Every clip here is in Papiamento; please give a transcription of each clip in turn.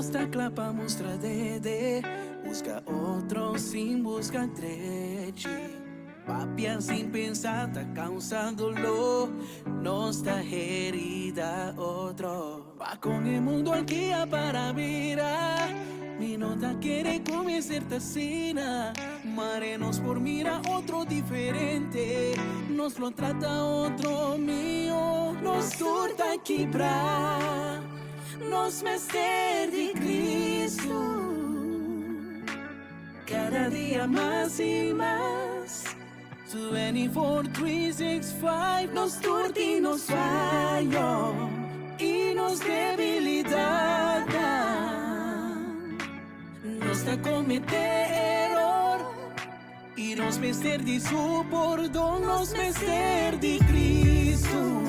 Nos ta kla pa mustra dede, buska otro sin buska drechi. Papia sin pensa ta kausa doló, nos ta herida otro. Pa kon e mundu aki a para bira, mi no ta kere ku mester ta asina. Mare nos por mira otro diferente, nos lo trata otro mihó. Nos tur ta kibrá, nos mester di Cristo. Kada dia mas i mas. 24, 3, 6, 5. Nos tur tin nos fayo i nos debilidatnan. Nos ta kometé eror i nos mester di su pordon. Nos mester di Cristo.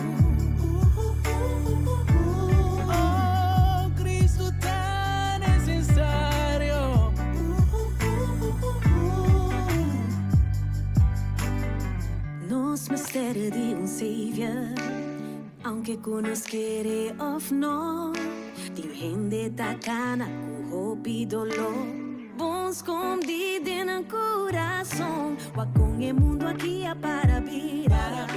Oh, Cristo ta necesario. Nos mester di un Savior, aunke ku nos kere òf no. Tin hende ta kana ku hopi doló, bon skondí den nan kurason. Wak kon e mundu aki a para bira,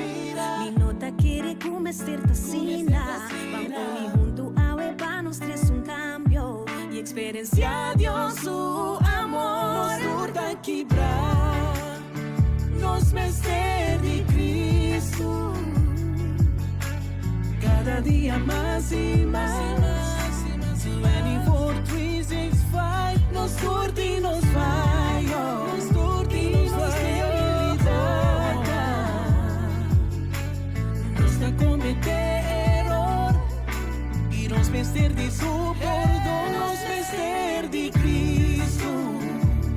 mi no ta kere ku mester ta asina. Ban uni huntu awe pa nos trese un kambio i eksperensiá Dios su amor. Nos tur ta kibrá, nos mester di Cristo. Kada dia mas i mas. 24, 3, 6, 5. Nos tur tin nos fayo, nos tur tin nos debilidat. Nos ta kometé eror i nos mester di su pordon. Nos mester di Cristo.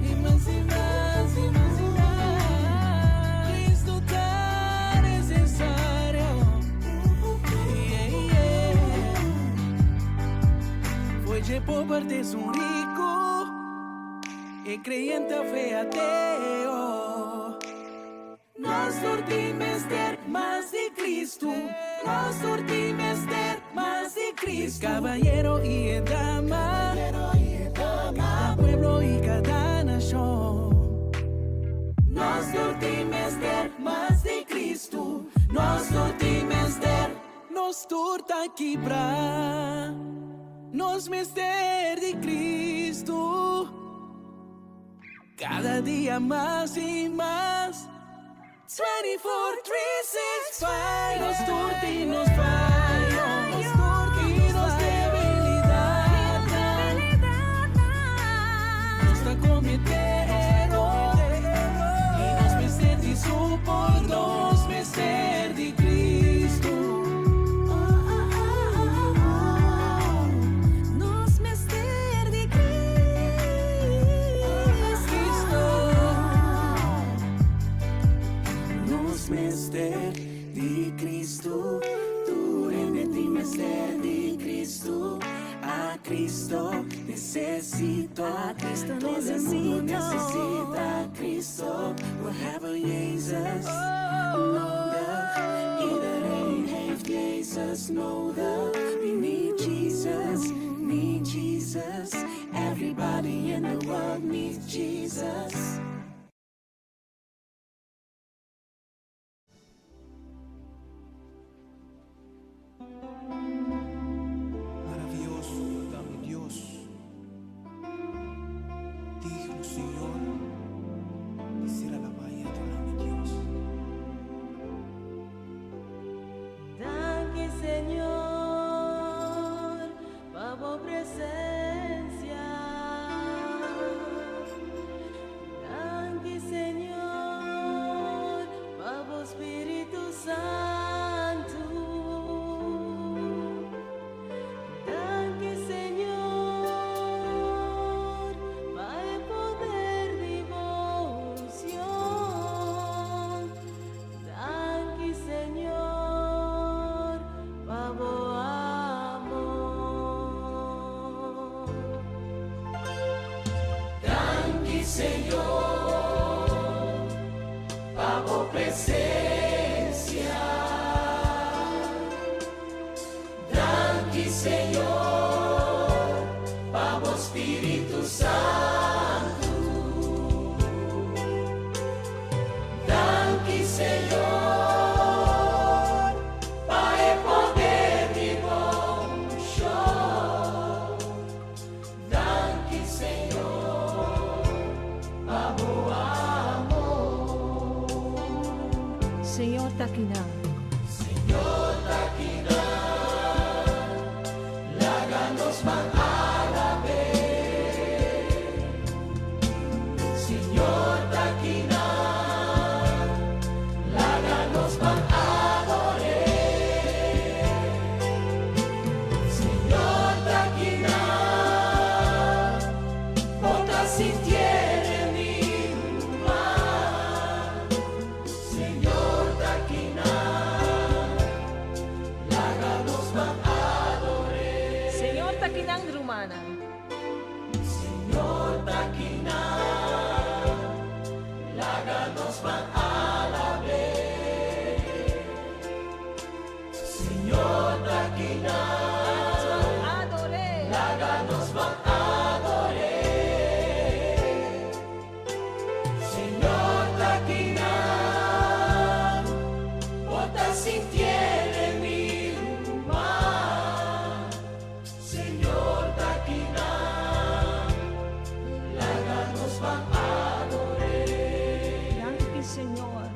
I mas i mas i mas i mas. Cristo ta nesesario. Yeah. For di pober te esun riku, e kreyente òf e ateo. Nos tur tin mester mas di Cristo. Nos tur tin mester mas di Cristo. E kabayero i e dama, kada pueblo i kada nashon. Nos tur tin mester mas di Cristo. Nos tur tin mester. Nos tur ta kibrá. Nos mester di Cristo. Kada dia mas i mas. 24, 3, 6, 5. Nos tur tin nos fayo, nos tur tin nos debilidat. Nos ta kometé eror i nos mester di su pordon. Nos mester di Cristo. Nos mester di Cristo. Nos mester di Cristo. Tur hende tin mester di Cristo. A Cristo nesesito. A Cristo Todo el mundo nesesito. nesesita Cristo. We hebben Jezus nodig. Iedereen heeft Jezus nodig. We need Jesus, need Jesus. Everybody in the world needs Jesus. Maravioso ta mi Dios, digno Señor di ser alabá i adorá mi Dios. Danki Señor pa bo presencia. Danki Señor pa bo Spiritu Santu. Danki Señor pa e poder di bo unshon. Danki Señor pa bo amor. Danki Señor pa bo presencia. Danki Señor pa akinan. Señor ta akinan, rumannan. Laga nos ban ador'é. Danki, Señor.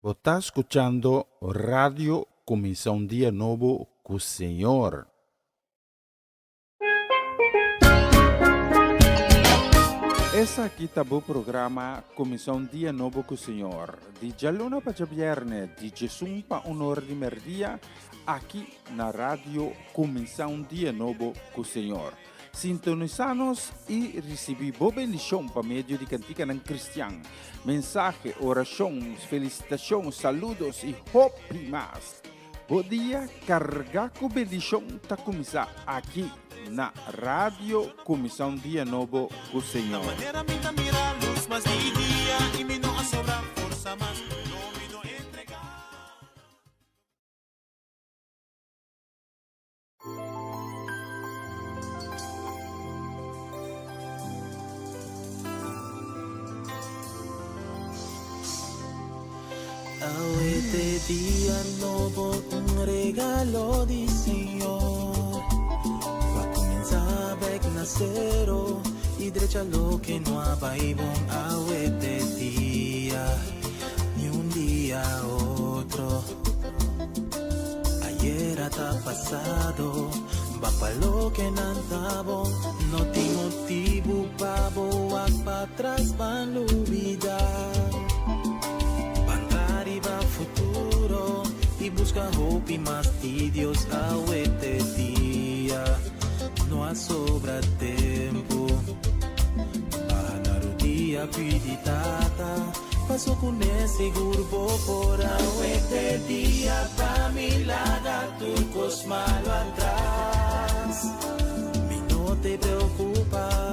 Bo ta skuchando Radio Kuminsá un Dia Nobo ku Señor. Esaki ta bo programa Kuminsá un Dia Nobo ku Señor, di djaluna pa djabièrnè, di djesun pa un ora di mèrdia, aki na Radio Kuminsá un Dia Nobo ku Señor. Sintonisá nos i risibí bo bendishon pa medio di kantikanan kristian, mensahe, orashon, felisitashon, saludos i hopi mas. Bo dia kargá ku bendishon ta kuminsá aki na Radio Kuminsá un Dia Nobo ku Señor. Awe te dia nobo, un regalo di Señor. Pa cuminsa bek na cero y drecha loke no a bay bon. Awe te dia, ni un dia otro. Ayera ta pasado, ban pa loke nan ta bon. No tin motibu pa bo wak patras, ban lubida. Ban tra riba futuro y busca hopi mas di Dios. Awe te dia, no a sobra tempo. Baha na rudia pidi tata, paso kuné sigur bo por. Awe te dia pa mi laga tur kos malo atras. Mi no te preocupa.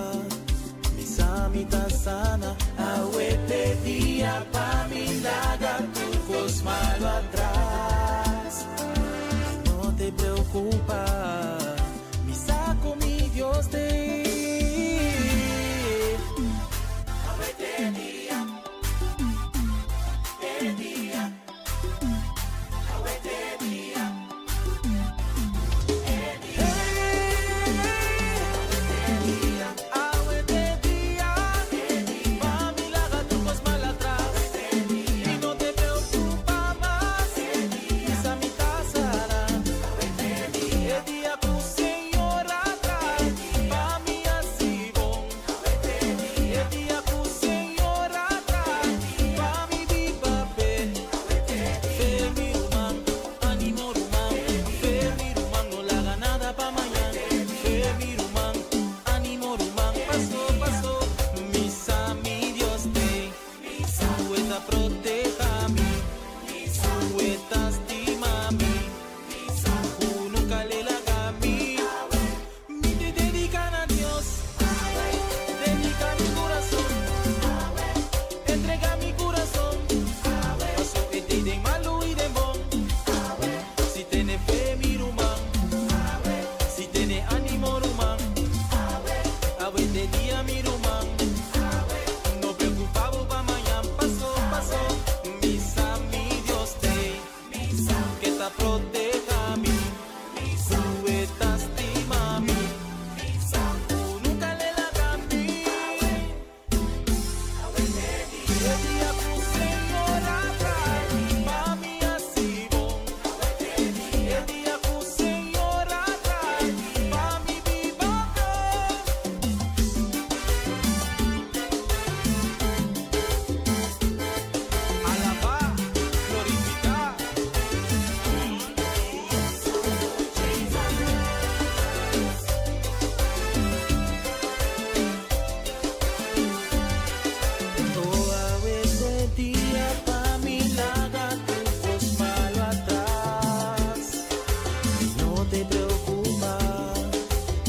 mi ta sana. Awe t'e dia pa mi laga tur cos malo atras. No te preocupa, mi sa cu mi Dios t'ey. Awe t'e dia, t'e dia, awe t'e dia, t'e dia. Awe t'e dia, pa mi laga tur cos malo atras. Y no te preocupa mas, mi sa mi ta sana. E dia cu Señor a traha, pa mi haci bon. E dia cu Señor a traha, pa mi biba p'e. Fe mi ruman, animo ruman. Fe mi ruman, no laga nada pa mañan. Fe mi ruman, animo ruman. Paso, paso, mi sa mi Dios t'ey. Cu e ta proteha mi, cu e ta stima mi, cu nunca l'e laga mi. Mi ta dedica na Dios, dedica mi curason, entrega mi curason. Paso e t'ey den malo y den bon. Si tene fe mi ruman, si tene animo ruman, awe t'e dia mi ruman. No preocupa bo pa mañan, paso, paso. Mi sa mi Dios t'ey, cu ta proteha mi, cu e ta stima mi, cu nunca l'e laga mi. E dia cu Señor a traha, pa mi haci bon. E dia cu Señor a traha, pa mi biba p'e. Alaba, glorifica. Oh, awe t'e dia pa mi laga tur cos malo atras. No te preocupa,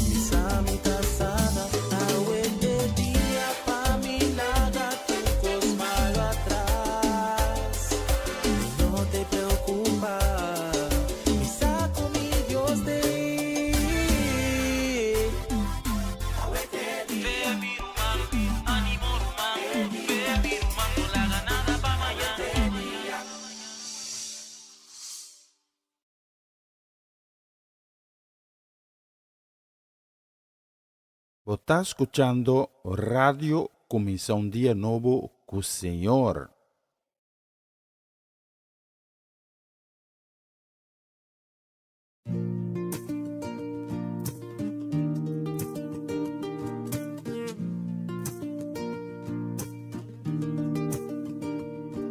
mi sa mi ta sana. Awe t'e dia pa mi laga tur cos malo atras. No te preocupa, mi sa cu mi Dios t'ey. Fe mi ruman, animo ruman. Fe mi ruman, no laga nada pa mañan. Bo ta scuchando Radio Cuminsa un Dia Nobo cu Señor.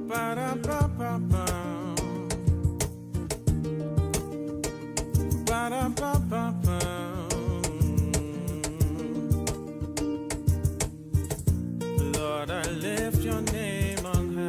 Para pa pa pa. Para pa pa pa. Lord, I lift your name on.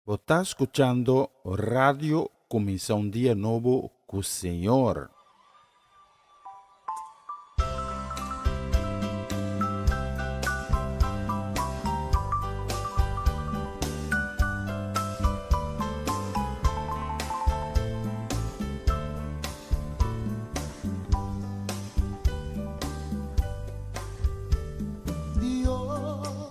Bo ta skuchando Radio Kuminsá un Dia Nobo ku Señor. Dios,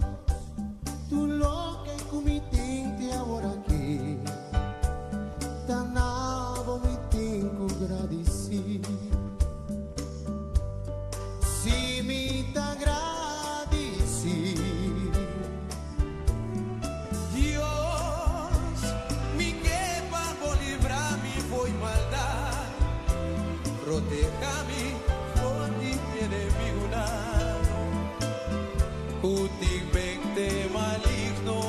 tur loke ku mi tin te awor aki, ta na bo mi tin ku gradisí. Si mi ta gradisí. Dios, mi ke pa bo libra mi fo'i maldat, proteha mi for di mi enemigunan ku tin mente maligno.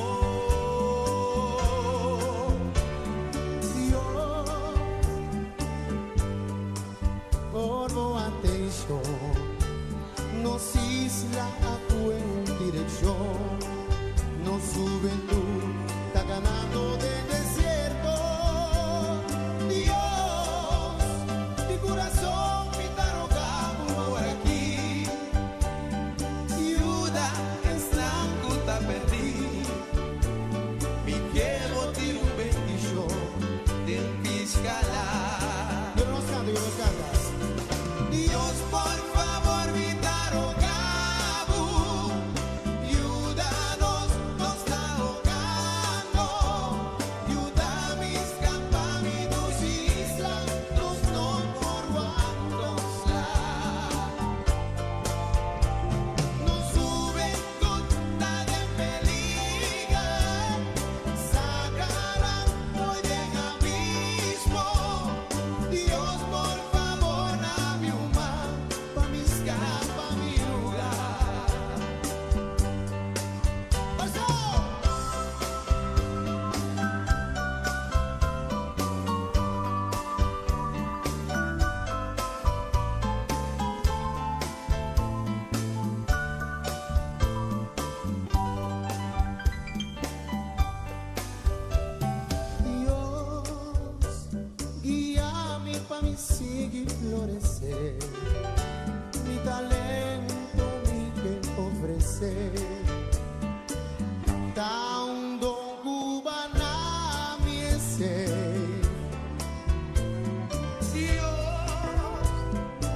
Dios, por bo atenshon, nos isla a kue un direkshon, nos hubentut ta ganando den desierto. Dios, di kurason mi ta roga bo awor aki, Yuda esnan ku ta pèrdí. Mi ke bo tira un bendishon den Piskala. Dios nos kanta, Dios nos kanta. Dios, por fabor, mi ta roga bo. Yuda nos, nos ta hogando. Yuda mi skapa mi dushi isla, nos no por wanta un sla. Nos hubentut ta den peliger, saka nan fo'i den abismo. Dios, por fabor, duna mi un man pa mi skapa mi lugá. Pasó! Dios, guia mi pa mi sigui floresé. Mi talento mi ke ofresé. Ta un don ku Bo a duna mi esei. Dios,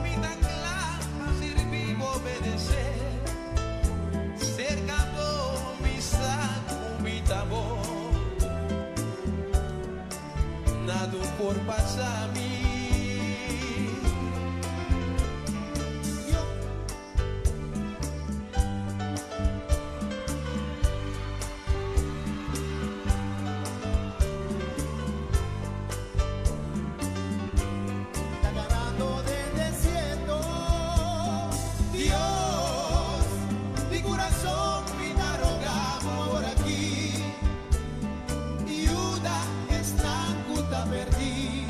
mi ta kla pa sirbi i obedesé. Serka bo mi sa ku mi ta bon. Nada por pasa mi. Dios, ta ganando den desierto. Dios, di kurason mi ta roga bo awor aki. Yuda esnan ku ta pèrdí.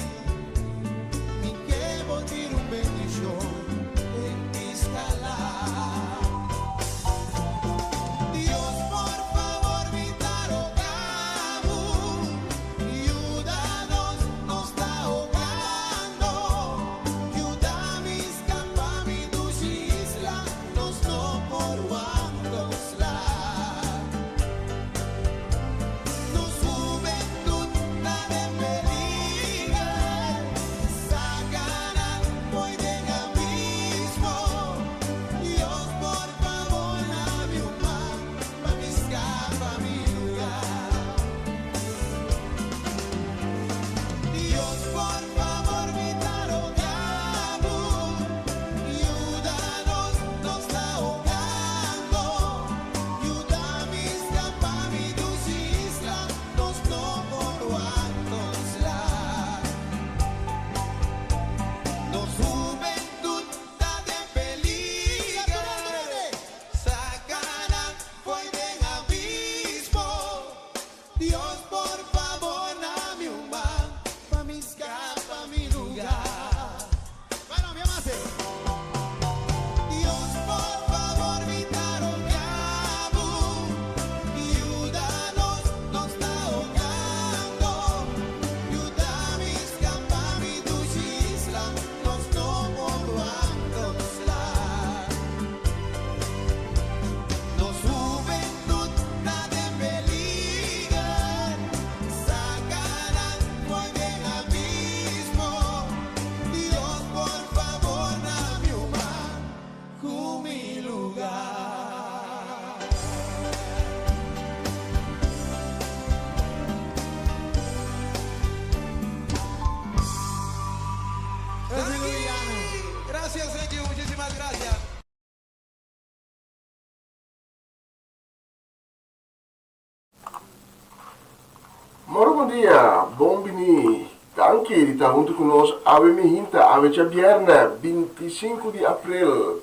Moro bon dia, bon bini. Danki di ta huntu ku nos awe mihinta, awe djabièrnè 25 di aprel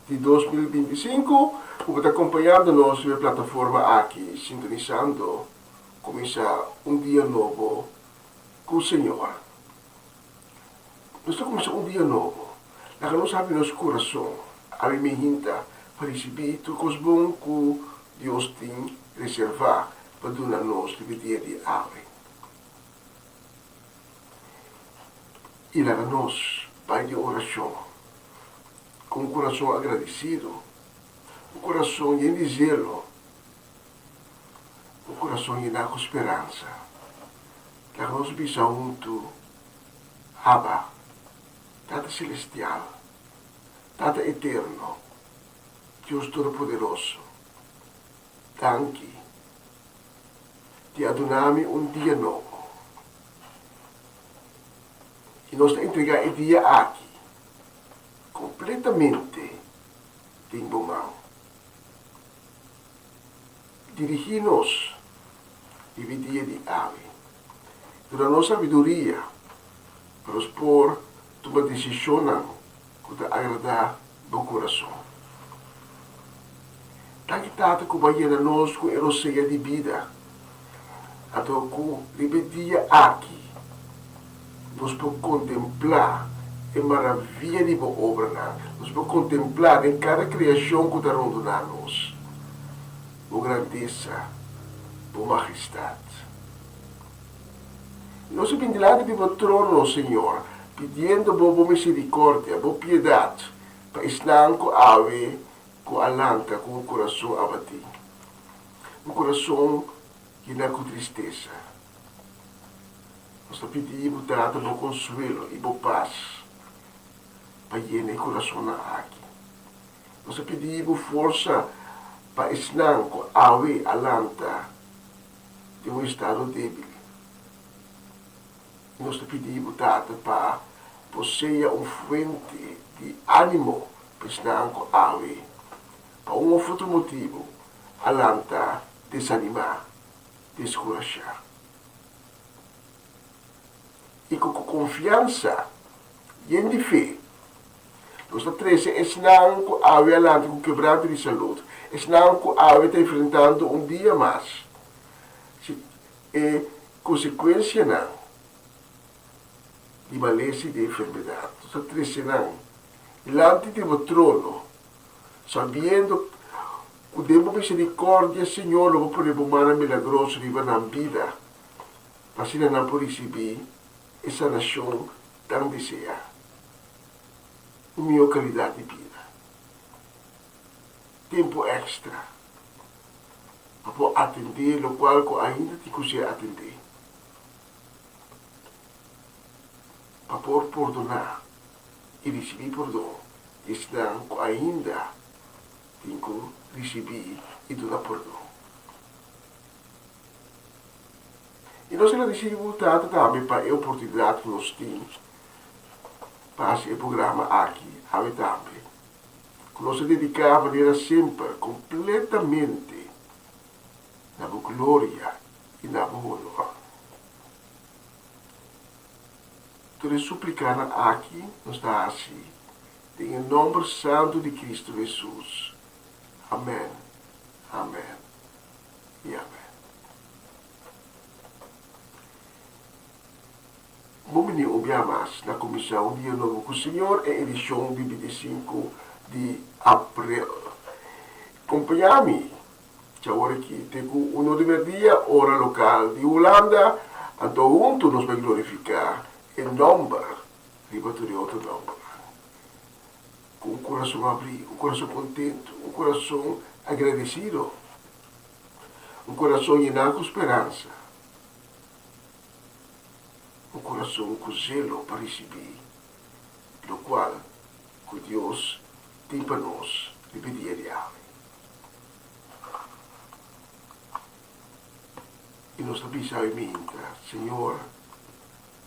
di 2025, ku bo ta kompañando nos riba e plataforma aki, sintonisando kuminsá un dia nobo ku Señor. Nos ta kuminsá un dia nobo. Laga nos habri nos kurason awe mihinta pa risibí tur kos bon ku Dios tin reservá pa duna nos riba e dia di awe. I laga nos bai den orashon ku un kurason agradesido, un kurason yen di zelo, un kurason yená ku speransa. Laga nos bisa huntu, Abba, Tata Selestial, Tata Eterno, Dios Todopoderoso, danki di a duna mi un dia nobo. I nos ta entregá e dia aki kompletamente den bo man. Dirigí nos riba e dia di awe. Duna nos sabiduria pa nos por tuma desishonnan ku ta agradá bo kurason. Danki Tata ku bo a yena nos ku e rosea di bida, anto ku riba e dia aki nos por kontemplá e maravia di bo obranan, nos por kontemplá den kada kreashon ku ta rondoná nos, bo grandesa, bo majestat. I nos a bin dilanti di bo trono, Señor, pidiendo bo bo misericordia, bo piedad, pa esnan cu awe cu a lanta cu un curason abatí, un curason yena cu tristesa. Nos ta pidi bo, Tata, bo consuelo i bo pas pa yena e curasonnan aki. Nos ta pidi bo forsa pa esnan cu awe a lanta den un estado débil. I nos ta pidi bo, Tata, pa bo sea un fuente di ánimo pa esnan ku awe, pa un òf otro motibu, a lanta desanimá, deskurashá. I ku ku konfiansa yen di fe, nos ta trese esnan ku awe a lanta ku kebranto di salud, esnan ku awe ta enfrentando un dia mas e konsekuensianan di malesa i di enfermedat. Nos ta trese nan dilanti di bo trono, sabiendo ku den bo miserikordia, Señor, lo bo pone bo mannan milagroso riba nan bida, pa asina nan por risibí e sanashon tan deseá, un mihó kalidat di bida, tempu èkstra pa por atendé lokual ku ainda tin ku ser atendé, pa por pordoná i risibí pordon di esnan ku ainda tin ku risibí i duna pordon. I nos agradesí bo Tata tambe pa e oportunidat ku nos tin pa hasi e programa aki awe tambe, ku nos a dediká manera semper kompletamente na bo gloria i na bo honor. Tur e suplikanan aki nos ta hasi den e nòmber santu di Kristu Hesus. Amèn, amèn i amèn. Bon bini un bia mas na Kuminsá un Dia Nobo ku Señor, e edishon di 25 di aprel. Kompañá mi djawor aki te ku uno di merdia, ora lokal di Hulanda, anto huntu nos bai glorifiká e nòmber riba tur e otro nòmbernan. Ku un kurason abrí, un kurason kontentu, un kurason agradesido. Un kurason yená ku speransa, un kurason ku zelo pa risibí lokual ku Dios tin pa nos riba e dia di awe. I nos ta bisa awe miintra, Señor,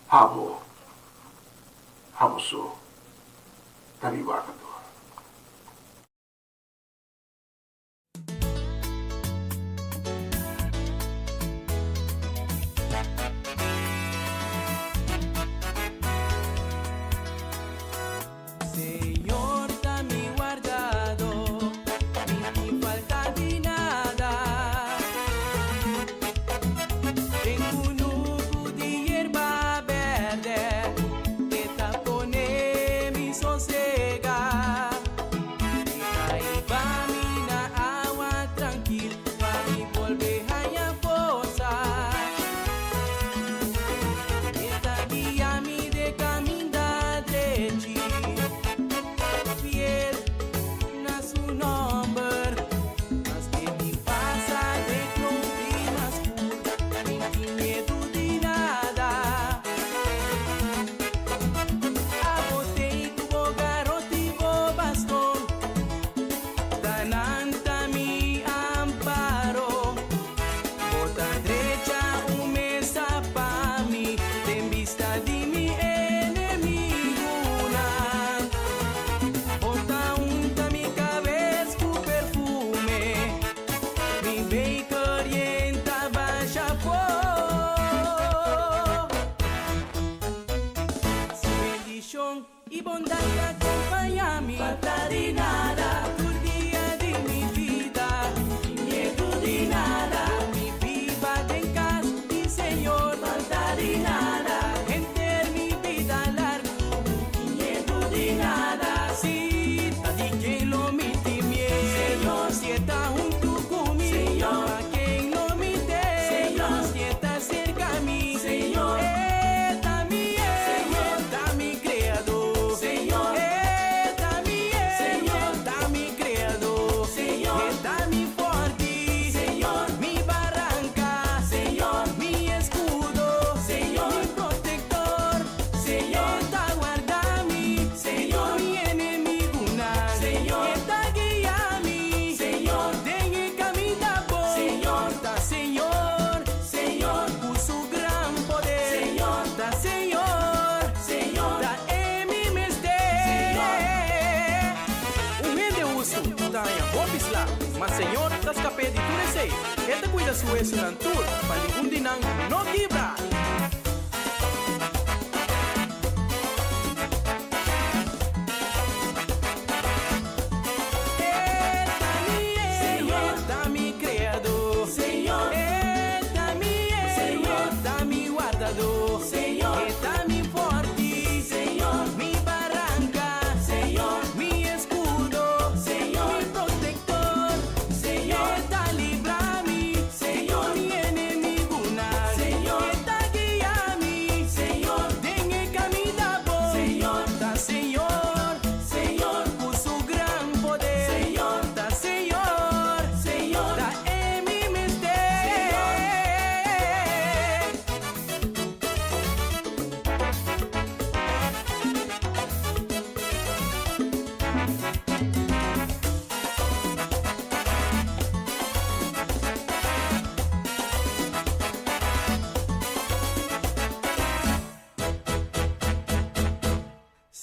abo, abo so ta mi wardador. I bondat ta kompañá mi. Falta di nada. Tur dia di mi bida. Tin miedu di nada. Lo mi biba den kas di Señor. Falta di nada. Henter mi bida largu. Tin miedu di nada. Si ta di ken lo mi tin miedu. Señor si e ta huntu ku mi. Señor pa ken lo mi teme. Señor si e ta serka mi. Señor e ta mi Señor ta mi Creador. Señor e ta mi Señor ta mi Creador. Señor e ta mi forti. Señor mi baranca. Señor mi escudo. Señor mi protector. Señor e ta warda mi. Señor mi enemigunan. Señor e ta guia mi. Señor den e caminda bon. Señor ta Señor. Señor cu su gran poder. Señor ta Señor. Señor ta e mi mester. Un hende hustu ta haña hopi sla, ma Señor ta skap'é di tur esei. E ta kuida su wesunan tur, pa ningun di nan no kibra. E ta mi Señor ta mi Creador. Señor E ta mi Señor ta mi Wardador. Señor E ta mi forti. Señor mi baranca. Señor mi escudo. Señor mi protector. Señor E ta libra mi. Señor mi enemigunan. Señor E ta guia mi. Señor den e caminda bon. Señor ta Señor. Señor cu su gran poder. Señor ta Señor. Señor ta e mi mester.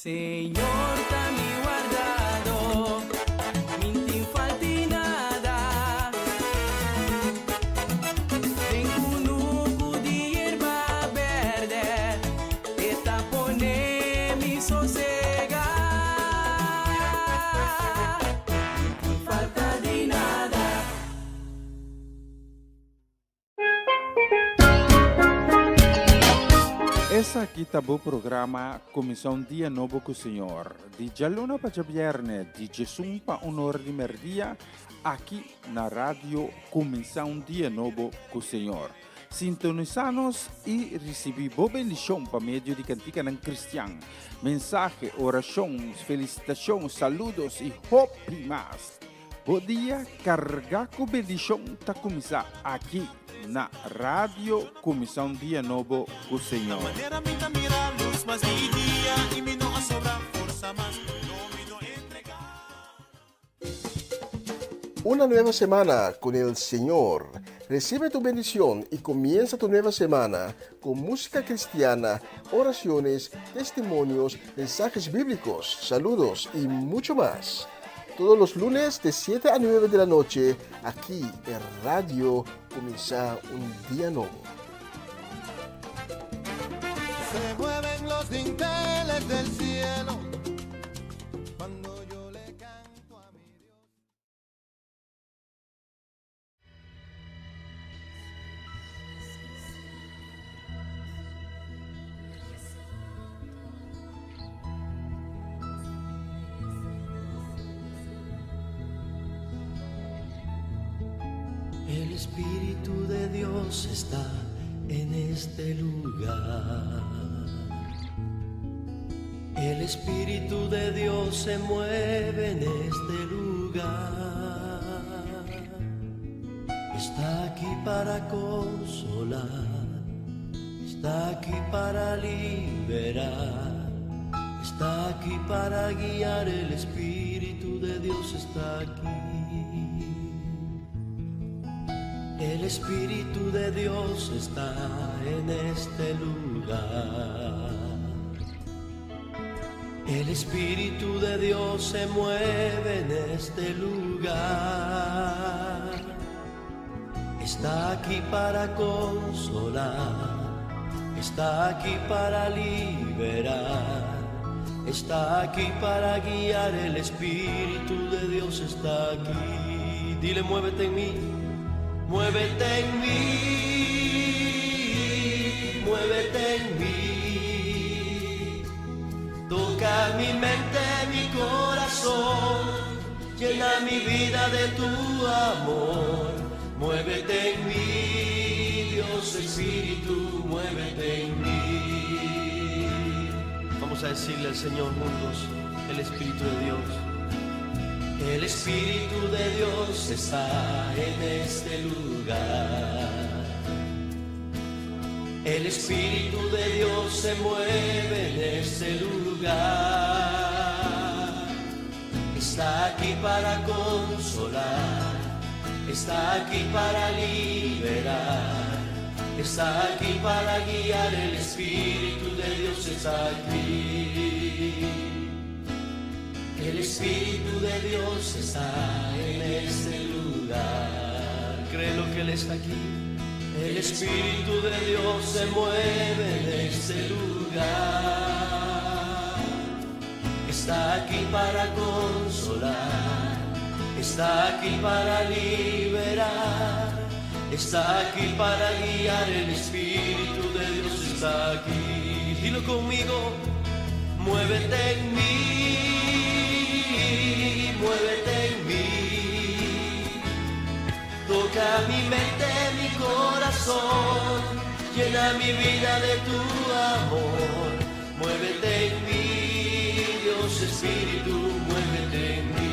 Señor ta mi wardador, mi'n tin falt'i nada. Den kunuku di yerba bèrdè, e ta pone mi sosegá. Mi'n tin falta di nada. Esaki ta bo programa Kuminsá un Dia Nobo ku Señor, di djaluna pa djabièrnè di djesun pa un ora di mèrdia, aki na Radio Kuminsá un Dia Nobo ku Señor. Sintonisá nos i risibí bo bendishon pa medio di kantikanan kristian, mensahe, orashon, felisitashon, saludos i hopi mas. Bo dia carga cu bendicion ta cuminsa aki na Radio Cuminsa un Dia Nobo cu Señor. Una nueva semana con el Señor. Recibe tu bendición y comienza tu nueva semana con música cristiana, oraciones, testimonios, mensajes bíblicos, saludos y mucho más. Todos los lunes de 7 a 9 de la noche, aquí en Radio Comienza un Día Nuevo. Se mueven los dinteles del cielo cuando yo le canto a mi Dios. El Espíritu de Dios está en este lugar. El Espíritu de Dios se mueve en este lugar. Está aquí para consolar, está aquí para liberar, está aquí para guiar. El Espíritu de Dios está aquí. El Espíritu de Dios está en este lugar. El Espíritu de Dios se mueve en este lugar. Está aquí para consolar, está aquí para liberar. Está aquí para guiar, el Espíritu de Dios está aquí. Dile, muévete en mí, muévete en mí, muévete en mí. Toca mi mente, mi corazón, llena mi vida de tu amor. Muévete en mí, Dios Espíritu, muévete en mí. Vamos a decirle al Señor juntos, el Espíritu de Dios. El Espíritu de Dios está en este lugar. El Espíritu de Dios se mueve en este lugar. Está aquí para consolar, está aquí para liberar, está aquí para guiar. El Espíritu de Dios está aquí. El Espíritu de Dios está en este lugar. Créelo que Él está aquí. El Espíritu de Dios se mueve en este lugar. Está aquí para consolar, está aquí para liberar, está aquí para guiar. El Espíritu de Dios está aquí. Dilo conmigo, muévete en mí, muévete en mí. Toca mi mente, mi corazón, llena mi vida de tu amor. Muévete en mí, Dios Espíritu, muévete en mí.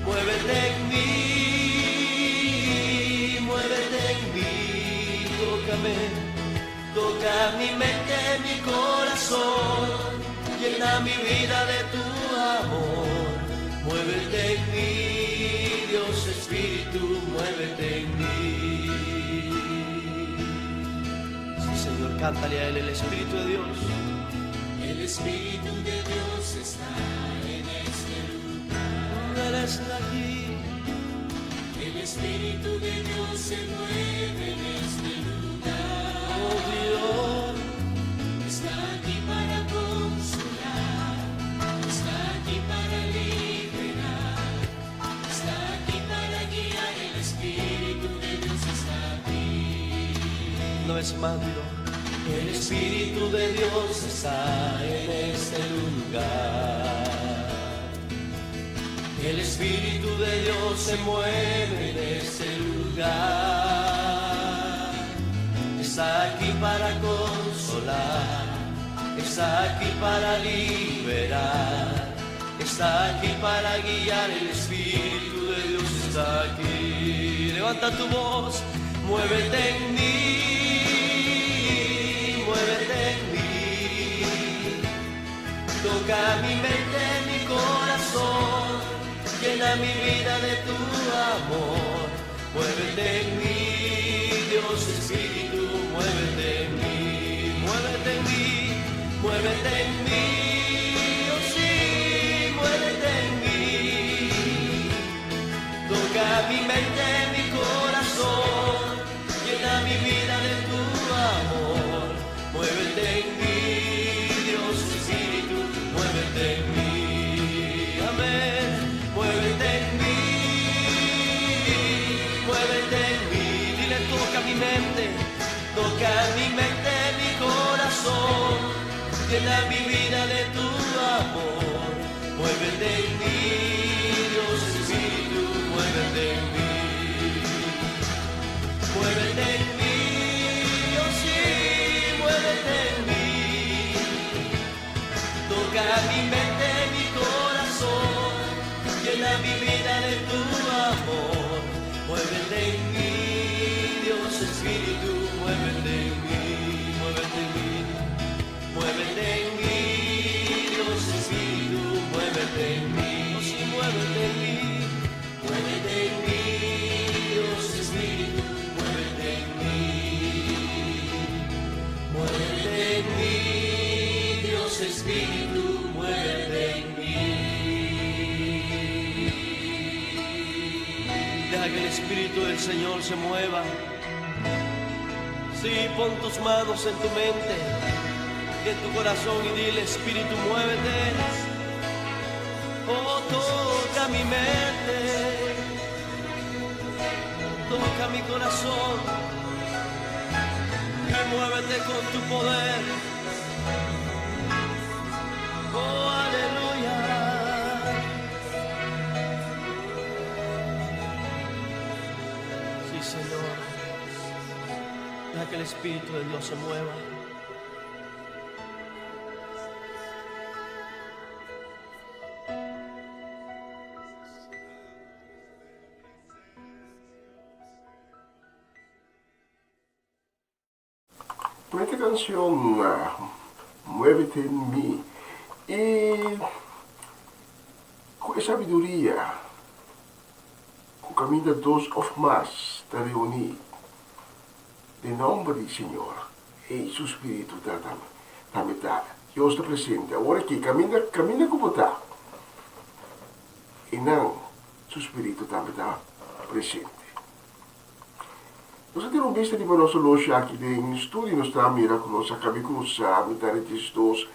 Muévete en mí, muévete en mí, tócame, toca mi mente, mi corazón, llena mi vida de tu amor. Muévete en mí, Dios Espíritu, muévete en mí. Sí, Señor, cántale a Él el Espíritu de Dios. El Espíritu de Dios está en este lugar. Él está aquí. El Espíritu de Dios se mueve en este lugar. Oh Dios, Está aquí para consolar, está aquí para liberar, está aquí para guiar. El Espíritu de Dios está aquí. Una vez más, dilo. El Espíritu de Dios está en este lugar. El Espíritu de Dios se mueve en este lugar. Está aquí para consolar, está aquí para liberar, está aquí para guiar. El Espíritu de Dios está aquí. Levanta tu voz, muévete en mí, muévete en mí. Toca mi mente, mi corazón, llena mi vida de tu amor. Muévete en mí, Dios Espíritu, muévete en mí, muévete en mí, muévete en mí, oh sí, muévete en mí. Toca mi mente, mi corazón, llena mi vida de tu amor. Muévete en mí, Dios Espíritu, muévete en mí. Amén. Muévete en mí, muévete en mí. Dile, toca mi mente, toca mi mente, mi corazón, llena mi vida de tu amor. Muévete en mí, Dios Espíritu, muévete en mí. Muévete en mí, oh sí, muévete en mí. Toca mi mente, mi corazón, llena mi vida de tu amor. Muévete en mí, Dios Espíritu, muévete en mí, muévete en mí. Muévete en mí, Dios Espíritu, muévete en mí. Oh sí, muévete en mí. Muévete en mí, Dios Espíritu, muévete en mí. Muévete en mí, Dios Espíritu, muévete en mí. Deja que el Espíritu del Señor se mueva. Sí, pon tus manos en tu mente. de tu corazón y dile, Espíritu, muévete. Oh, toca mi mente, toca mi corazón y muévete con tu poder. Oh, aleluya. Sí, Señor. Deja que el Espíritu de Dios se mueva. Bunita canción, Muévete en mí. Y cu e sabiduria cu caminda dos of mas ta reuni den nomber di Señor, ey su Spiritu ta tambe ta. Dios ta presente awor aki, caminda caminda cu bo ta, eynan su Spiritu tambe ta presente. Nos a tene un bista riba nos oloshi aki den studio y nos ta mira cu nos a cabi cruza mitad di diesdos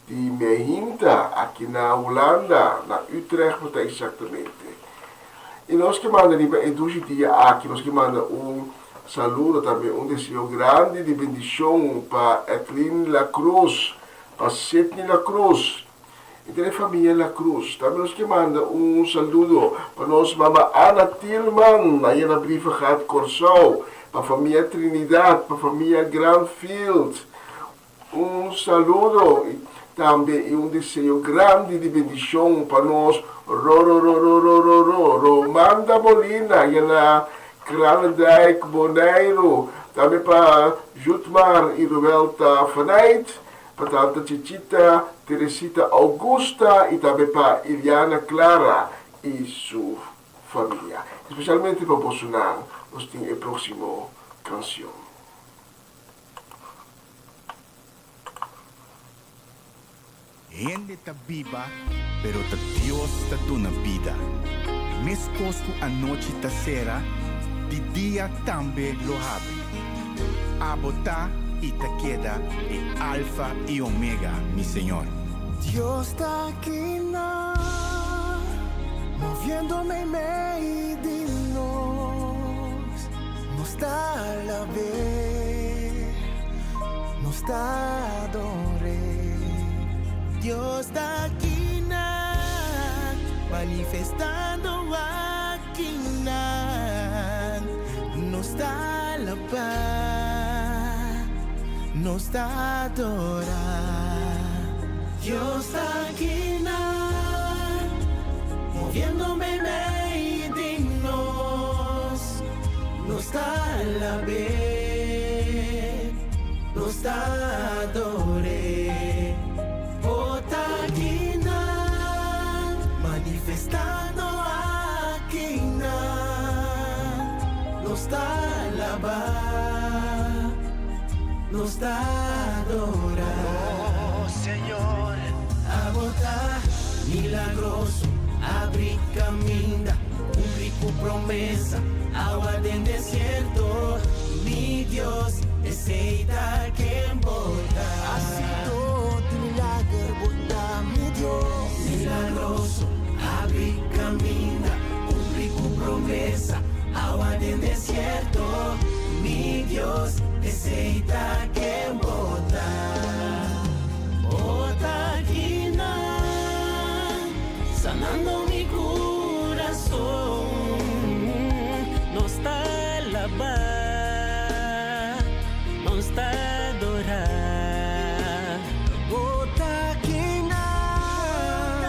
di meinta aki na Hulanda, na Utrecht pa ta exactamente. Y nos ke manda riba e dushi dia aki, nos ke manda un saludo tambe un deseo grandi di bendicion pa Ethlyn La Cruz, pa Sidney La Cruz, Entre e famia La Cruz. Tambe nos ke manda un saludo pa nos mama Ana Tielman, aya na Brievengat, Kòrsou, pa famia Trinidad, pa famia Granfield. Un saludo i tambe i un deseo grandi di bendishon pa nos Rororororororo Romanda Molina, aya na Kralendijk, Boneiru. Tambe pa Jutmar i Roelta Fanait. Pa tanta Chichita, Teresita Augusta y tambe pa Iliana Clara y su famia. Especialmente pa bosonan nos tin e proximo cancion. Hende ta biba, pero ta Dios ta duna bida. Meskos ku anochi ta sera, di dia tambe lo habri. Abo ta i ta keda e Alfa i Omega, mi Señor. Dios ta aki nan, moviendo meimei di nos. Nos ta alab'é, nos ta ador'é. Dios ta aki nan, manifestando aki nan. Nos ta alabá, nos ta adorá. Dios ta aki nan, moviendo meimei di nos. Nos ta alab'é, nos ta ador'é. Bo ta aki nan, manifestando aki nan. Nos ta alabá, nos ta adorá. Oh Señor, abo ta milagroso, abri caminda, cumpli cu promesa, awa den desierto, mi Dios, esey ta ken bo ta. Hacido di milager bo ta mi Dios. Milagroso, abri caminda, cumpli cu promesa, awa den desierto, mi Dios, esey ta ken bo ta. Bo ta aki nan, sanando mi curason. Nos ta alabá, nos ta adorá. Bo ta aki nan,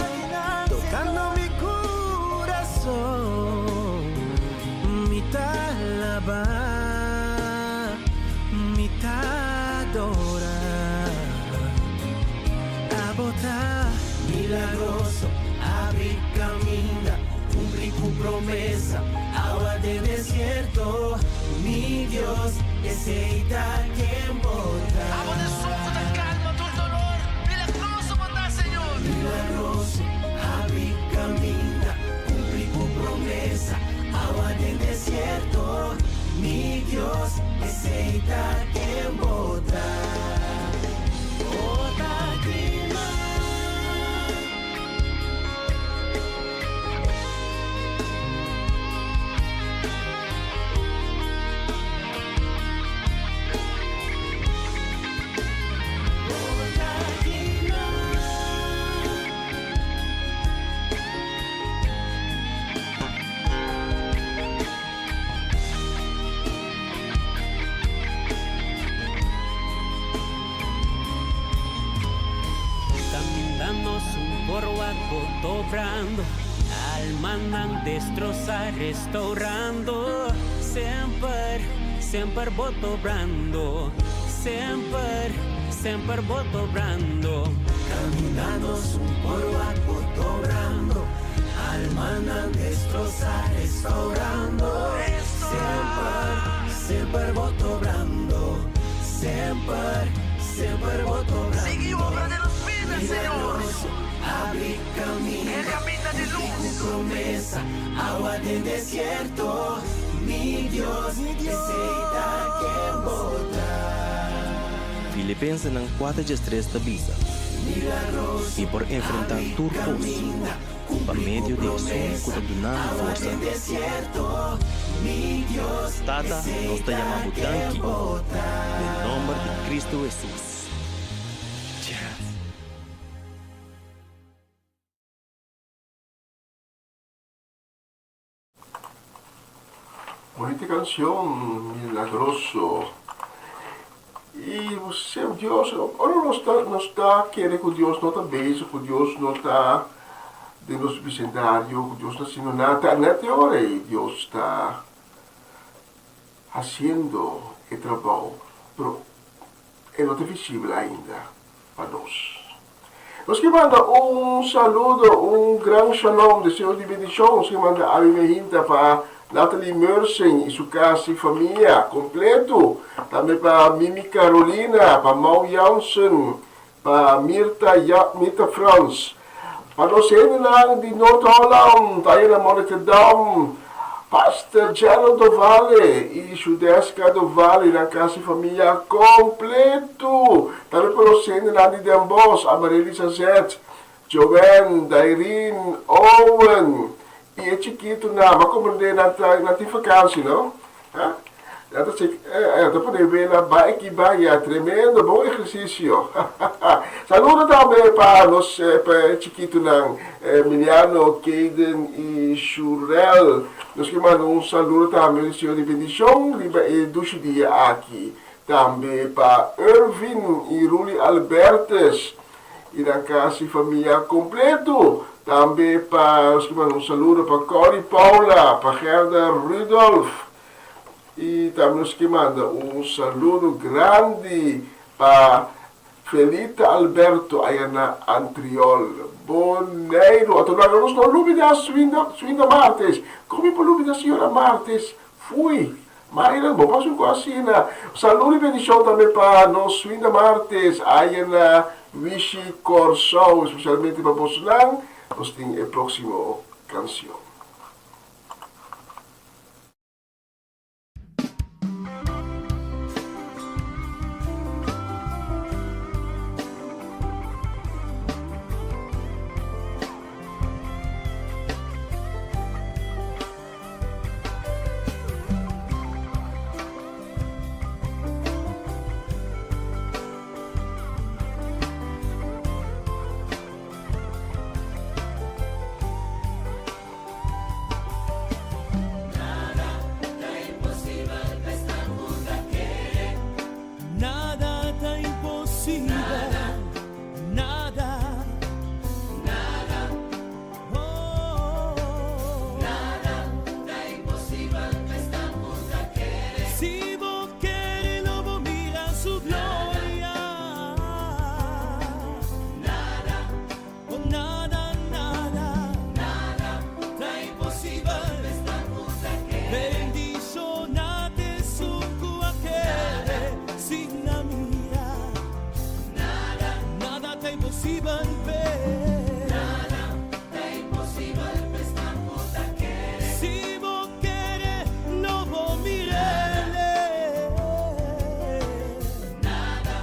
tocando mi curason. Mi ta alabá, mi ta adorá. Abo ta milagroso, abri caminda, cumpli cu promesa, awa den desierto, mi Dios, esey ta ken bo ta. Abo den soco ta calma tur dolor, milagroso bo ta, Señor. Milagroso, abri caminda, cumpli cu promesa, awa den desierto, mi Dios, esey ta ken bo ta. Bo ta. nos un por wak bo t'obrando, almanan destrosá restaurando. Semper, semper bo t'obrando, semper, semper bo t'obrando. Kaminda nos un por wak bo t'obrando, almanan destrosá restaurando. Semper, semper bo t'obrando, semper, semper bo t'obrando. Sigui obra den nos bida, Señor. Milagroso, habri kaminda. E kaminda di Cumpli lus. ku promesa, awa den desierto. Mi Dios, esei ta ken bo ta. Filipensenan 4:13 ta bisa, Milagroso, Mi por enfrentá habri tur kos kaminda. pa Cumpli ku medio di esun promesa, ku ta duna mi awa forsa. den desierto. Mi Dios, Tata, esei nos ta ta yama bo ken danki bo ta. den nòmber di Kristu Hesus. Bonita canción, milagroso. Y Dios, ora nos ta, nos ta kere cu Dios no ta bezig, cu Dios no ta den nos vecindario, cu Dios no ta haciendo nada, net e ora ey Dios ta haciendo e trabao, pero e no ta visibel ainda pa nos. Nos ke manda un saludo, un gran shalom, deseo di bendicion. Nos ke manda Abi Mehinta pa Natalie Mersing y su casa y famia completo. Tambe pa Mimi Carolina, pa Mau Jansen, pa Mirta, ja, Mirta Frans. Pa nos hendenan di Noord-Holland, aya na Monnikendam, Pastor Gerald Dovale y Shudeska Dovale, nan casa y famia completo. Tambe pa nos hendenan di Den Bosch, Amarelisa Zet, Joanne, Dairine, Owen y e chikitonan. Bo a comprende nan ta nan tin vakantie, no? Ha? Nan ta chek, eh, ta pone wela bai aki bai ya, tremendo, bon ehersisio. Saludo tambe pa nos pa e chikitonan, Emiliano, Kayden y Shurel. Nos ke manda un saludo tambe, un deseo di bendicion riba e dushi dia aki. Tambe pa Irvin y Ruli Albertus y nan casi famia completo. Tambe pa nos ke manda un saludo pa Corrie Paula, pa Gerda Rudolph. Y tambe nos ke manda un saludo grandi pa Felita Alberto aya na Antriol, Boneiru. Anto laga nos no lubida Swinda, Swinda Martes. Con mi por lubida señora Martes? Fui! Mayra, bo pasa un cos asina. Saludo y bendicion tambe pa nos Swinda Martes aya na Wishi Corsou. Especialmente pa bosonan nos tin e proximo cancion. Nada ta imposibel, nada. Nada. Oh. Nada ta imposibel pa esnan ku ta kere. Si bo kere lo bo mira su gloria. Nada. Oh nada, nada. Nada ta imposibel pa esnan ku ta kere. Bendishona t'esun ku a kere sin a mira. Nada, nada ta imposibel p'e. Nada ta imposibel p'esnan ku ta kere. Si bo kere, lo bo mir'é. Nada.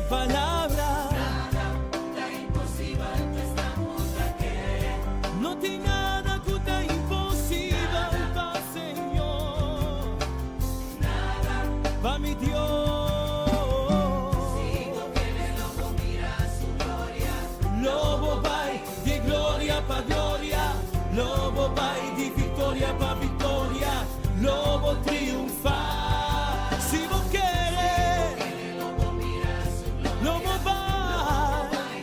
palabra. Nada ta imposibel pa esnan ku ta kere. No tin nada ku ta imposibel pa Señor. Nada pa mi Dios. Si bo kere lo bo mira su gloria. Lo bo bai di gloria pa gloria. Lo bo bai di victoria pa victoria. Lo bo triunfá. Si bo kere. Lo bo bai.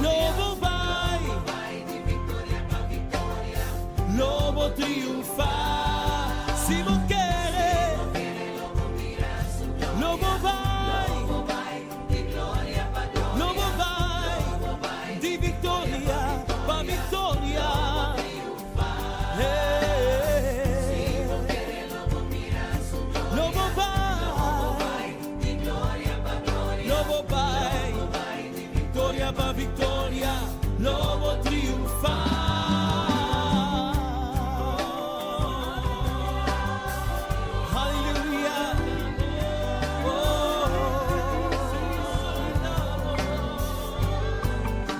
Lo bo bai. Lo bo triunfá. Si bo kere. Lo bo bai. Lo bo bai. Di victoria pa victoria. Hey. Lo bo bai. Lo bo bai. Victoria pa victoria. Lo bo triunfá. Aleluya. Oh.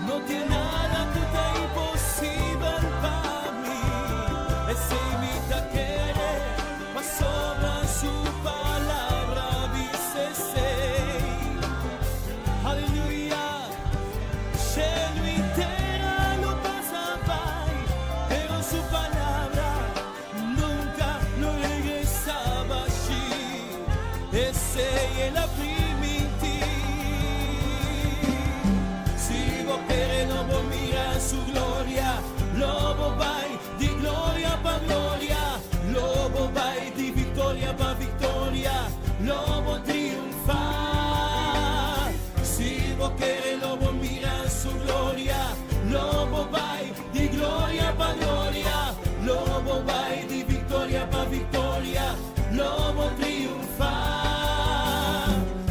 No tin nada ku ta imposibel pa mi. Esei mi ta kere, pasobra su palabra a bisa esei. Aleluya. Shelu i tera lo pasa bai, pero su palabra nunka lo regresá bashí. Esei el a primintí. Si bo kere lo bo mira su gloria, lo bo bai di gloria pa gloria, lo bo bai di victoria pa victoria, lo bo triunfá. Si bo kere lo bo mira su gloria, lo bo bai di gloria pa gloria, lo bo bai di victoria pa victoria, lo bo triunfá.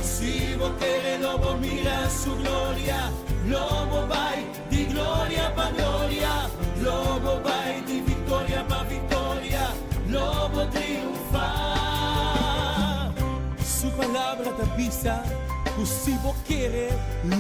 Si bo kere lo bo mira su gloria, lo bo bai di gloria pa gloria, lo bo bai di victoria pa victoria, lo bo triunfá. Su palabra ta bisa, ku si bo kere,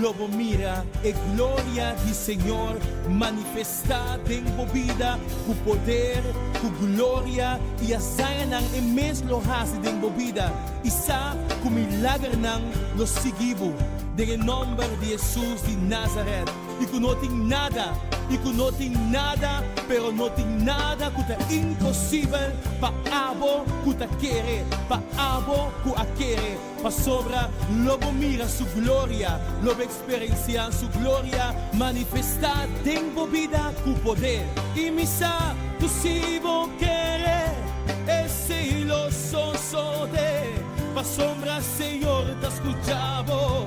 lo bo mira e gloria di Señor manifestá den bo bida ku poder, ku gloria i hazañanan e mes lo hasi den bo bida i sa ku milagernan lo sigui bo den e nòmber di Hesus di Nazaret i ku no tin nada i ku no tin nada pero no tin nada ku ta imposibel pa abo ku ta kere pa abo ku a kere pasobra lo bo mira su gloria lo bo eksperensiá su gloria manifestá den bo bida ku poder i mi sa ku si bo kere esei lo sosodé pasobra Señor ta skucha bo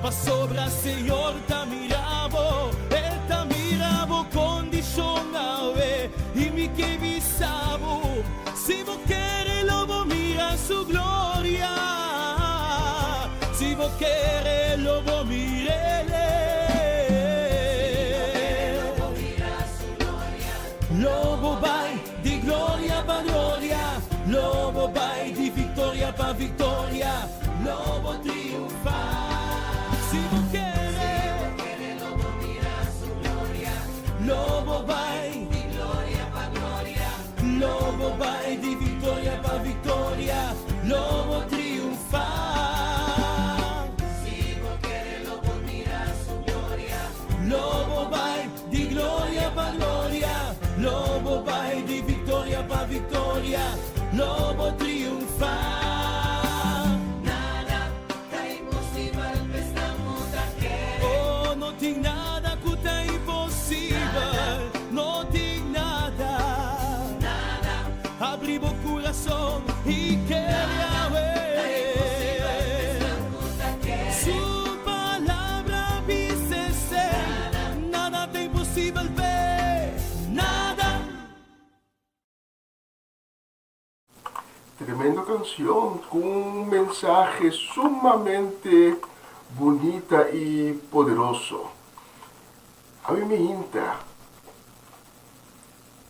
pasobra Señor ta mira bo e ta mira bo kondishon awe i mi ke bisa bo si bo kere lo bo mira su gloria si bo kere lo bo mir'é. Lo bo bai di gloria pa gloria, lo bo bai di victoria pa victoria, lo bo triunfá. Si bo kere, lo bo bai lo bo bai di victoria pa victoria, lo bo triunfá. Lo bo bai di gloria pa gloria, lo bo bai di victoria pa victoria, lo bo triunfá. Nada ta imposibel pa esnan ku ta kere. Oh, no tin nada ku ta imposibel, no tin nada. Nada. Habri bo kurason i kere awe. Su palabra a bisa esei. Nada ta imposibel p'e. Nada. Tremendo canción cu un mensahe sumamente bunita y poderoso. Ami mi hinta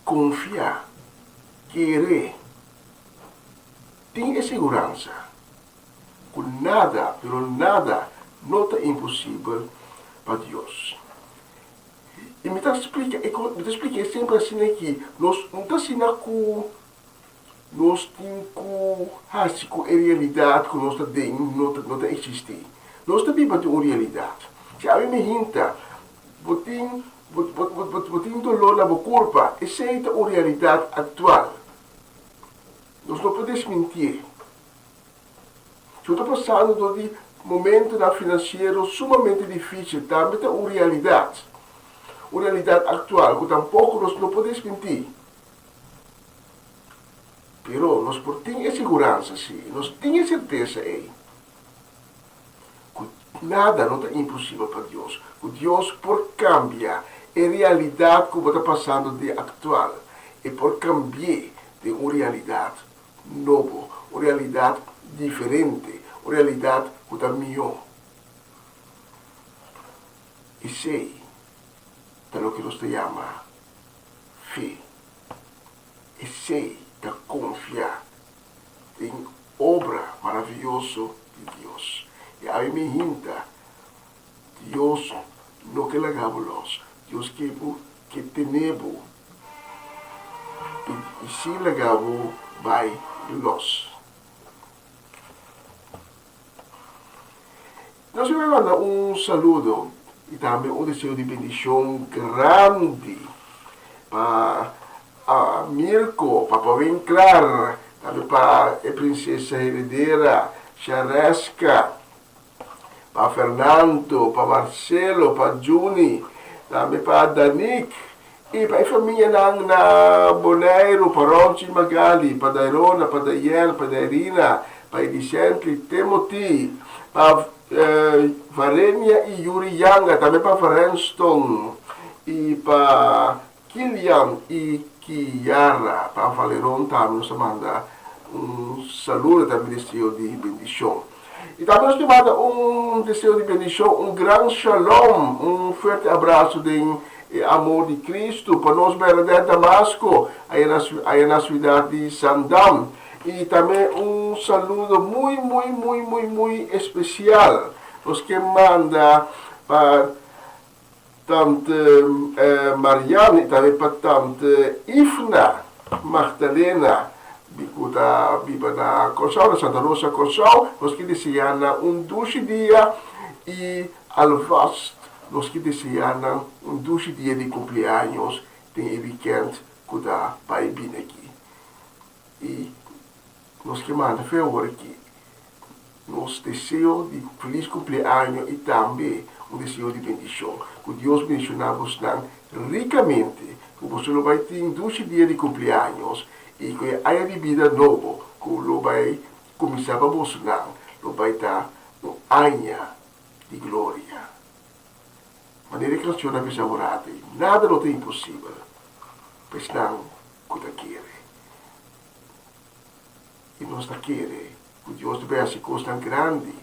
confia, kere, tin e siguransa. ku nada, pero nada, no ta imposibel pa Dios. I mi ta splika e mi ta splika e semper asina aki, nos no ta asina ku nos tin ku hasi ku e realidat ku nos ta den no ta no ta eksistí. Nos ta biba den un realidat. Si ami mi hinta, bo tin bo bo bo bo tin doló na bo kurpa, esei ta un realidat aktual. Nos no por desmintié. Si bo ta pasando dor di momentonan finansiero sumamente difísil, tambe ta un realidat. Un realidat aktual ku tampoko nos no por desmintí. Pero nos por tin e siguransa sí, nos tin e sertesa ei, ku nada no ta imposibel pa Dios, ku Dios por kambia e realidat ku bo ta pasando den aktual, e por kambi'é den un realidat nobo, un realidat diferente, un realidat ku ta mihó. Esei ta loke nos ta yama fe. Esei ta konfia den obra maravioso di Dios. I awe mi hinta, Dios no ke laga bo lòs. Dios ke bo ke tene bo i sin laga bo bai lòs. Nos a manda un saludo y tambe un deseo di bendicion grandi pa Mirko, Papa Winklar, tambe pa e princesa heredera Shareska, pa Fernando, pa Marcelo, pa Juni, tambe pa Danique y pa e famianan na Boneiru, pa Ronchi Magali, pa Dairona, pa Dayel, pa Dairina, pa Edicently, Timothy, pa Varenia y Yuri Yanga, tambe pa Varenston y pa Kilian y Kiara, pa Valeron tambe nos ta manda un saludo y tambe deseo di bendicion. Y tambe nos ta manda un deseo di bendicion, un gran shalom, un fuerte abrazo den e amor di Cristo pa nos Bernadette Damasco aya na aya na ciudad di Zandam. Y tambe un saludo muy muy muy muy muy especial nos ke manda pa Tante Marianne y tambe pa Tante Ifna Magdalena cu ta biba na Corsou, na Santa Rosa, Corsou. Nos ke desea nan un dushi dia y alvast nos ke desea nan un dushi dia di cumpleaños den e weekend cu ta bay bini aki. Y nos ke manda fe awor aki nos deseo di feliz cumpleaños y tambe un deseo di bendicion. Cu Dios bendiciona bosnan ricamente, cu boso lo bay tin dushi dia di cumpleaños y cu e aña di bida nobo cu lo bay cuminsa pa bosonan lo bay ta un aña di gloria. Manera e cancion a bisa awor ate, nada no ta imposibel pa esnan cu ta kere. I nos ta kere ku Dios ta bai hasi kosnan grandi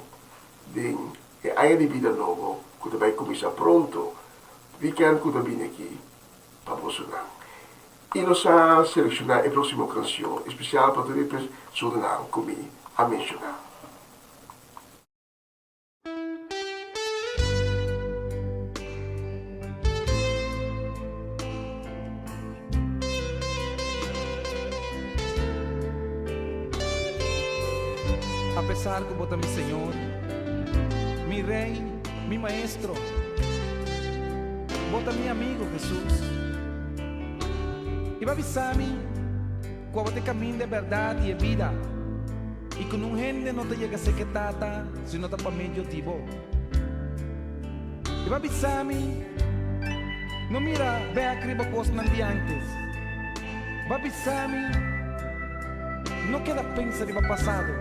den e aña di bida nobo ku ta bai kuminsá pronto, wikènt ku ta bini aki pa bosonan. I nos a selekshoná e próksimo kanshon espesial pa tur e personanan ku mi a menshoná. Apesar ku bo ta mi Señor, mi Rei, mi Maestro, bo ta mi amigu, Hesus. I bo a bisa mi ku abo ta e kaminda, e bèrdat i e bida. I ku nun hende no ta yega seke Tata si no ta pa medio di bo. I bo a bisa mi, No mira bek riba kosnan di ántes. Bo a bisa mi, No keda pensa riba pasado,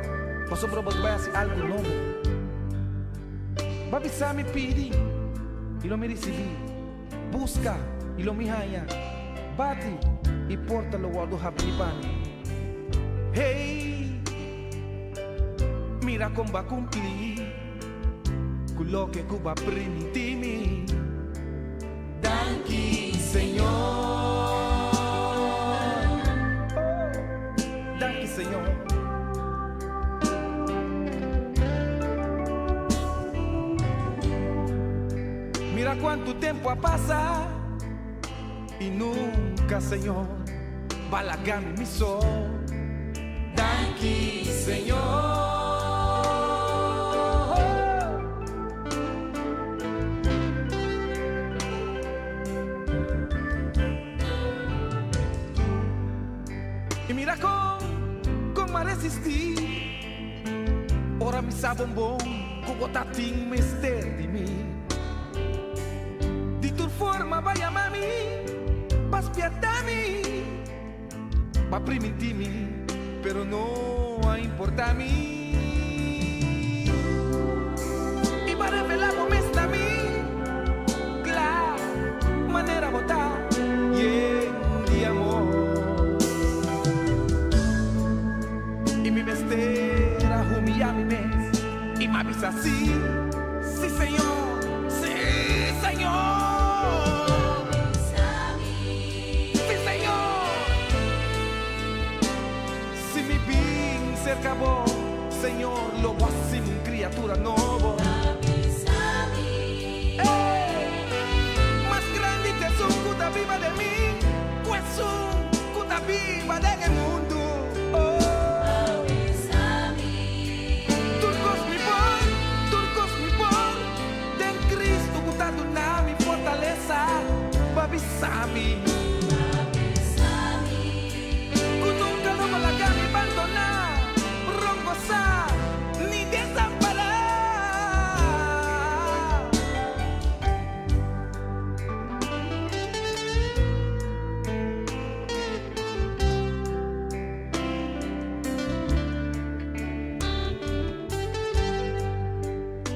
pasobra bo ta bai hasi algu nobo. Bo a bisa mi, Pidi, i lo mi risibí. Buska, i lo mi haña. Bati, i porta lo wòrdu habrí pa mi. Hey! Mira kon bo a kumplí ku loke ku bo a primintí mi. Danki, Señor. Oh, danki, Señor. Mira kuantu tempu a pasa i nunka, Señor, b'a laga mi mi so. Danki, Señor. I mira kon, kon m'a resistí. Ora mi sa bon bon ku bo ta tin mester di mi. Di tur forma b'a yama mi, b'a spièrta mi, b'a primintí mi, pero no a importá mi. I b'a revelá bo mes na mi, kla manera bo ta yen di amor. I mi mester a humiyá mi mes i m'a bisa, Sí, sí, Señor, sí, Señor. Sí, Señor. Si mi bin serka bo, Señor, lo bo hasi mi un kriatura nobo. Ey, mas grandi ta esun ku ta biba den mi ku esun ku ta biba den e mundu. Oh. Tur kos mi por, tur kos mi por, den Cristo ku ta duna mi fortalesa pa bisa mi. Ku nunka lo bo laga mi bandoná, rongosá, ni desampará.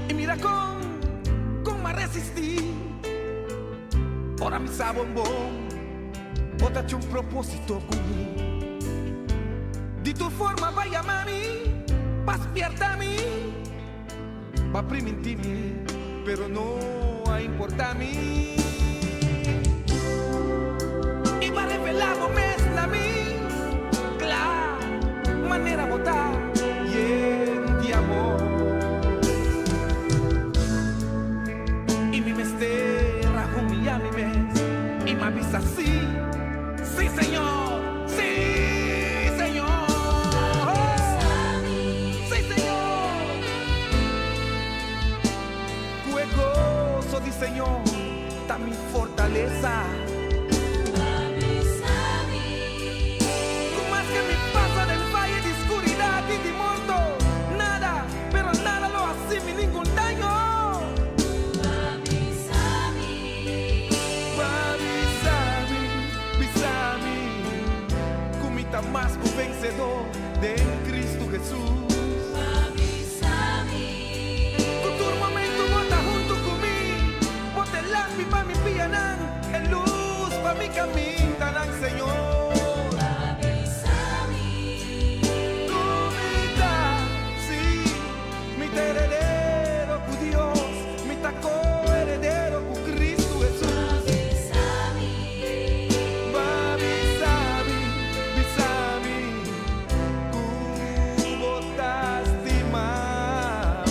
I mira kon, kon m'a resistí. Ora mi sa bon bon, bo ta haci un propósito cu mi. Di tur forma b'a yama mi, b'a spierta mi, b'a priminti mi, pero no a importa mi. I b'a revela bo mes na mi, cla manera bo ta yen di amor. I mi mester a humiyá mi mes i m'a bisa, Sí, sí, Señor, sí, Señor, sí, Señor. Ku e goso di Señor ta mi fortalesa. Ku maske mi pasa den vaye di skuridat i di morto, nada, pero nada lo hasi mi ningun daño. Pa bisa mi, bisa mi, ku mi ta mas ku vensedó den Kristu Hesus. Ku tur momentu bo ta huntu ku mi, bo ta e lampi pa mi pianan, e lus pa mi kamindanan, Señor. Ku mi ta, sí, mi ta heredero ku Dios, mi ta ko-heredero ku Kristu Hesus. Ba bisa mi, bisa mi, ku bo ta stima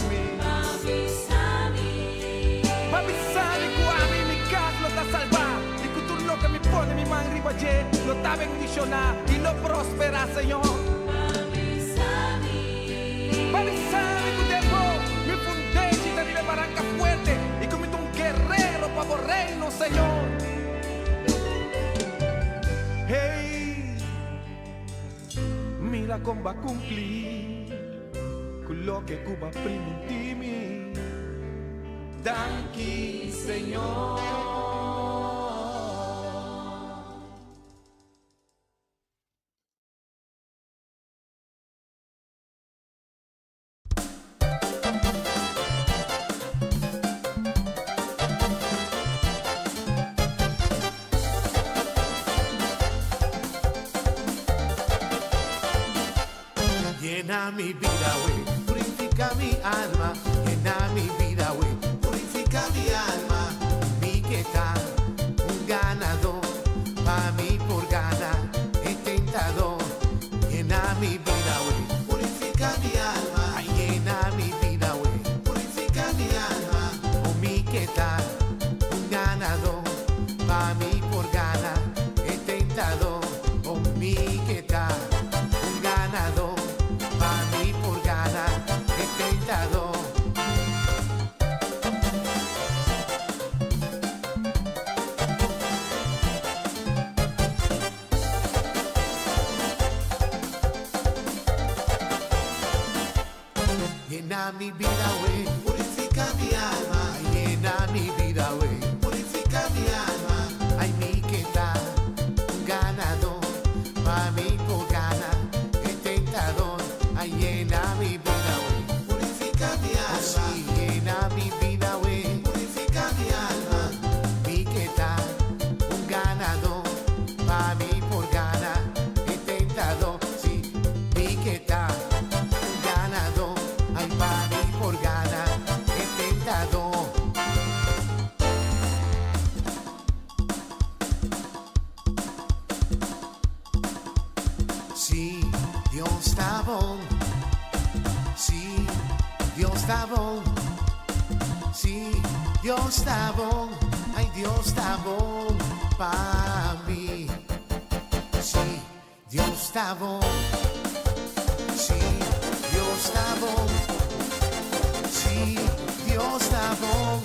mi. Ba bisa mi ku ami i mi kas lo ta salbá, i ku tur loke mi pone mi man riba dje lo ta bendishoná i lo prosperá, Señor. Ba bisa mi ku den bo mi fundeshi ta riba e baranka fuerte i ku mi ta un guerrero pa bo reino, Señor. Hey, mira kon b'a kumpli ku loke ku b'a primintí mi. Danki, Señor. Yena mi bida, we, purifica mi alma. Yena mi bida, we, purifica mi alma. Mi ke ta un ganadó, pa mi por gana e tentadó. Yena mi bida, we, purifica mi alma. Ay, yena mi bida, we, purifica mi alma. Oh, mi ke ta. ganadó, pa mi por gana e tentadó. Oh, mi ke ta un ganadó, pa mi por gana e tentadó. Yena mi bida, we, purifica mi alma. Yena mi bida, we, purifica mi alma. Ay, mi ke ta un ganadó, pa mi por gana e tentadó. Ay, yena mi bida, we, purifica mi alma. Oh, sí, yena mi bida, we, purifica mi alma. Mi ke ta un ganadó, pa mi por gana e tentadó. Sí, mi ke ta un ganadó, ay, pa mi por gana e tentadó. Sí, Dios ta bon. Sí, Dios ta bon. Sí, Dios ta bon. Ay, Dios ta bon pa mi. Sí, Dios ta bon. Sí, Dios ta bon. Sí, Dios ta bon.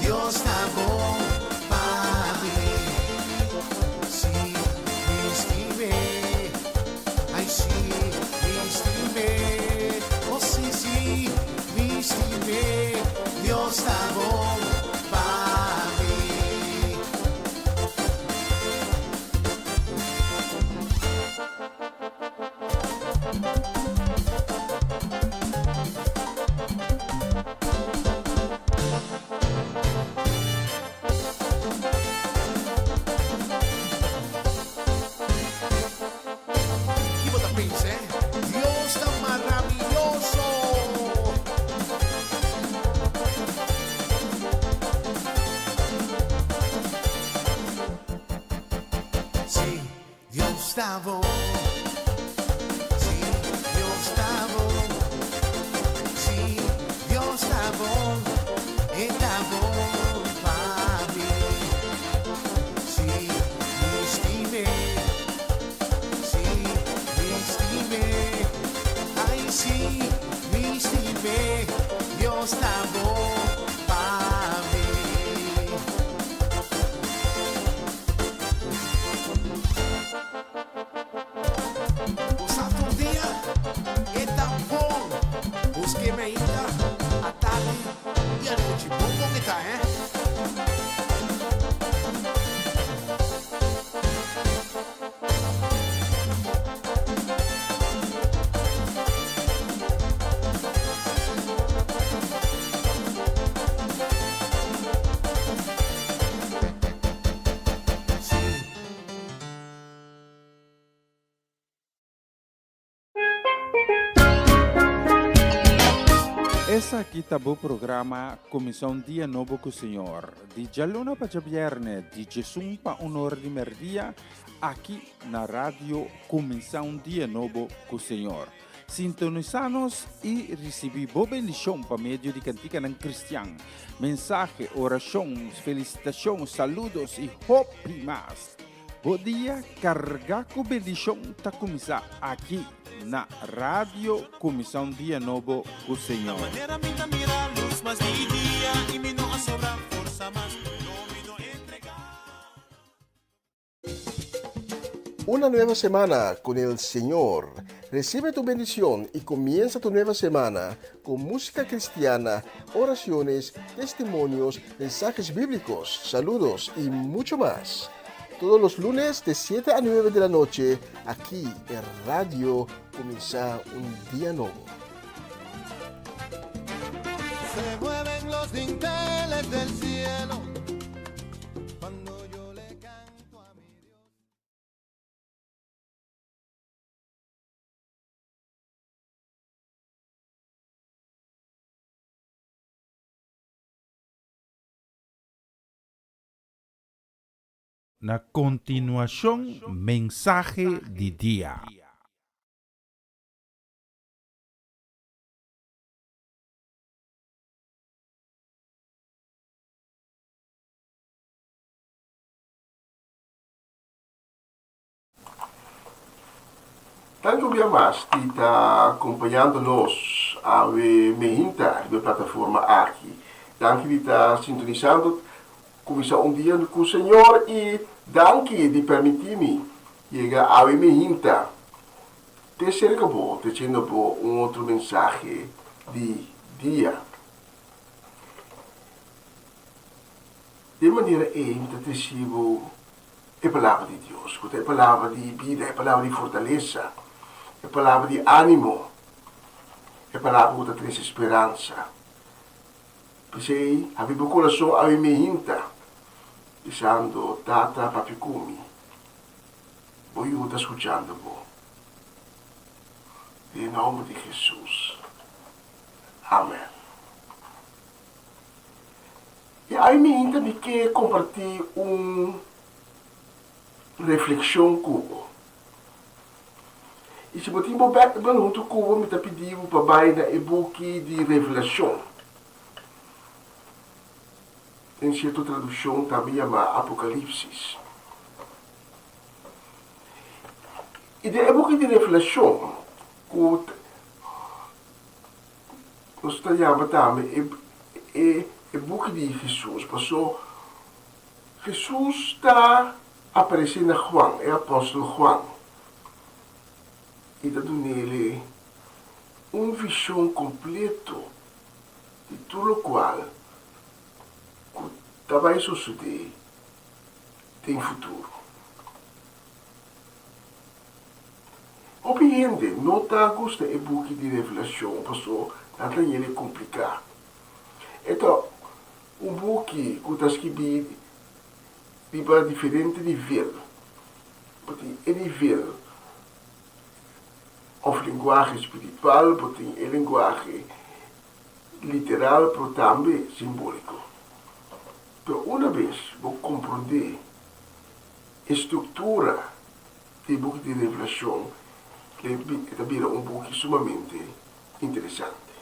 Dios ta bon pa mi. Sí, mi stim'é. Ay, sí, mi stim'é. Oh, sí, sí, mi stim'é. Dios ta bon pa mi. Ki bo ta pensa, eh? Dios ta maraviyoso! Sí, Dios ta bon. Sí, Dios ta bon. Sí, Dios ta bon. E ta bon pa mi. Sí, mi stim'é. Sí, mi stim'é. Ay, sí, mi stim'é. Dios ta bon pa mi. Gosa tur dia e ta bon. Busk'é mainta, atardi i anochi. Bon bon e ta, eh? Sí. Esaki ta bo programa Kuminsá un Dia Nobo ku Señor, di djaluna pa djabièrnè, di djesun pa un or di mèrdia, aki na Radio Kuminsá un Dia Nobo ku Señor. Sintonisá nos i risibí bo bendishon pa medio di kantikanan kristian, mensahe, orashon, felisitashon, saludos i hopi mas. Bo dia kargá ku bendishon ta kuminsá aki na Radio Kuminsá un Dia Nobo ku Señor. Una nueva semana con el Señor. Recibe tu bendición y comienza tu nueva semana con música cristiana, oraciones, testimonios, mensajes bíblicos, saludos y mucho más. Todos los lunes de 7 a 9 de la noche, aquí en Radio Comienza un Día Nuevo. Se mueven los dinteles del cielo cuando yo le canto a mi Dios. Na kontinuashon mensahe di dia. Danki un bia mas di ta kompañando nos awe mehinta riba e plataforma aki. Danki di ta sintonisando Kuminsá un dia ku Señor i danki di permití mi yega awe mehinta te serka bo treciendo bo un otro mensahe di dia. Di e manera ei mi ta treci bo e palabra di Dios, ku ta e palabra di bida, e palabra di fortalesa, e palabra di ánimo, e palabra ku ta trese speransa. P'esei, habri bo kurason awe mehinta, bisando, Tata, papia ku mi. Bo yu ta skuchando bo. Den e nòmber di Hesus. Amèn. I awe mehinta mi ke kompartí un reflekshon ku bo. I si bo tin bo Bijbel huntu ku bo, mi ta pidi bo pa bai na e buki di Revelashon. Den sierto tradukshon tambe yamá Apokalipsis. I den e buki di Revelashon, ku nos ta yama tambe e e buki di Hesus, paso Hesus ta aparesé na Juan, e apòstel Juan, i ta dun'é un vishon kompleto di tur lokual ku ta bai sosodé den futuro. Hopi hende no ta gusta e buki di Revelashon pasobra nan ta yende kompliká. E ta un buki ku ta skibí riba diferente nivel. Bo tin e nivel òf lenguahe spiritual, bo tin e lenguahe literal pero tambe simbóliko. Pero una bes bo komprondé e struktura di e buki di Revelashon, e ta bira un buki sumamente interesante.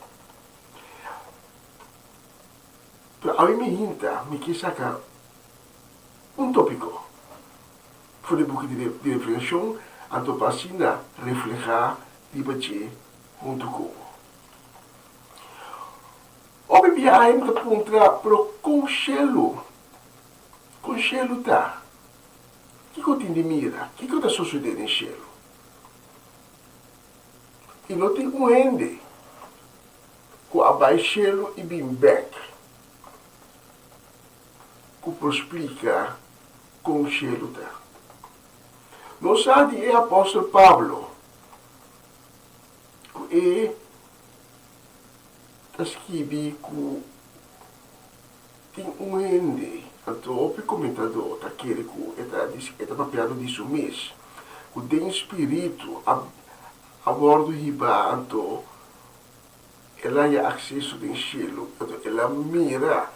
Pero awe mi hinta mi ke saka un tópiko for di e buki di Revelashon, anto pa asina reflehá riba dje huntu ku bo. Hopi biaha mi ta puntra, pero kon shelu? Kon shelu ta? Kiko tin di mira? Kiko ta sosodé den shelu? I no tin un hende ku a bai shelu i bin bèk ku por splika kon shelu ta. Nos sa di e apòstel Pablo ku e ta skibi ku tin un hende, anto hopi komentadó ta kere ku e ta e ta papiando di su mes, ku den spiritu a a wòrdu hibá anto el a haña akseso den shelu, anto el a mira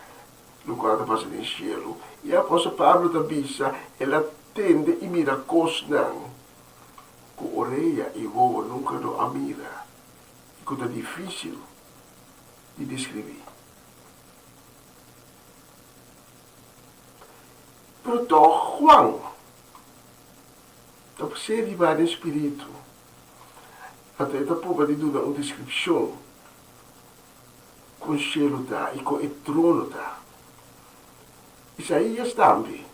lokual ta pasa den shelu. I apòstel Pablo ta bisa el a tende i mira kosnan ku orea i wowo nunka no a mira i ku ta difísil di deskribí. Pero tòg Juan ta ser hibá den spiritu, anto e ta proba di duna un deskripshon kon shelu ta i kon e trono ta. Isaías tambe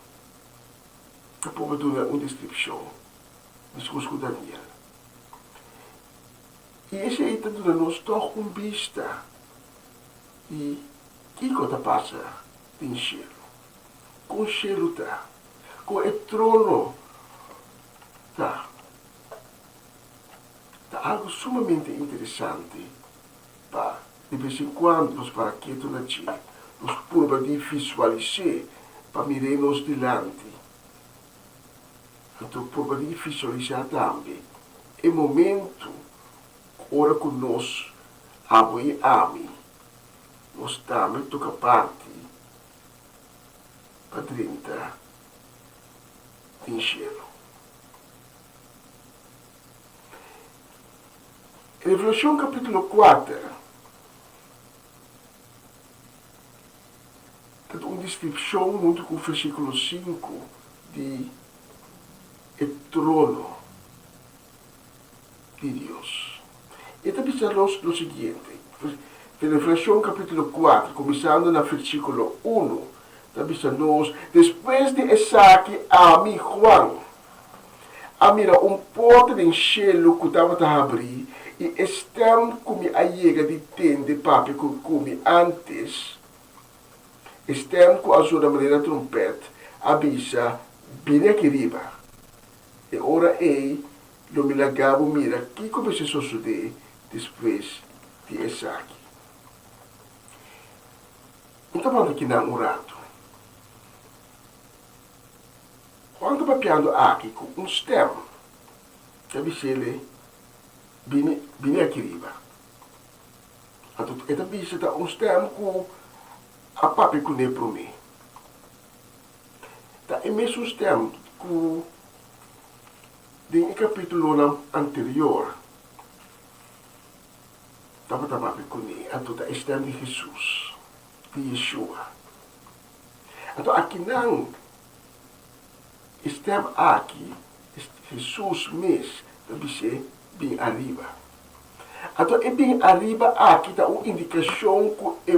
ta proba duna un deskripshon, meskos ku Daniel. I esei ta duna nos tòg un bista di kiko ta pasa den shelu, kon shelu ta, kon e trono ta. Ta algu sumamente interesante pa di bes en kuando nos para ketu na dje, nos purba di visualis'é pa mir'é nos dilanti. Anto purba di visualisá tambe e momentu ora ku nos, abo i ami, nos tambe toka parti pa drenta den shelu. Revelashon kapítulo kuater ta un deskripshon huntu ku versíkulo sinku di e trono. di Dios. E ta bisa nos lo siguiente, Revelacion capítulo 4, kuminsando na versíkulo 1, ta bisa nos, Despues di esaki ami, Juan, a mira un porta den shelu ku tabata habrí, i e stèm ku mi a yega di tende papia ku mi ántes, e stèm ku a zona manera trompèt, a bisa, Bini aki riba. E ora ei lo mi laga bo mira kiko mester sosodé despues di esaki. Mi ta wanta kinan un ratu. Juan ta papiando aki ku un stèm ta bis'é, Bini, bini aki riba. Anto e ta bisa ta un stèm ku a papia kuné promé. Ta e mesun stèm ku den e kapítulonan anterior tabata papia kuné, anto ta e stèm di Hesus, di Yeshua. Anto akinan e stèm aki, Hesus mes ta bis'é bin ariba. Anto e bin ariba aki ta un indikashon ku e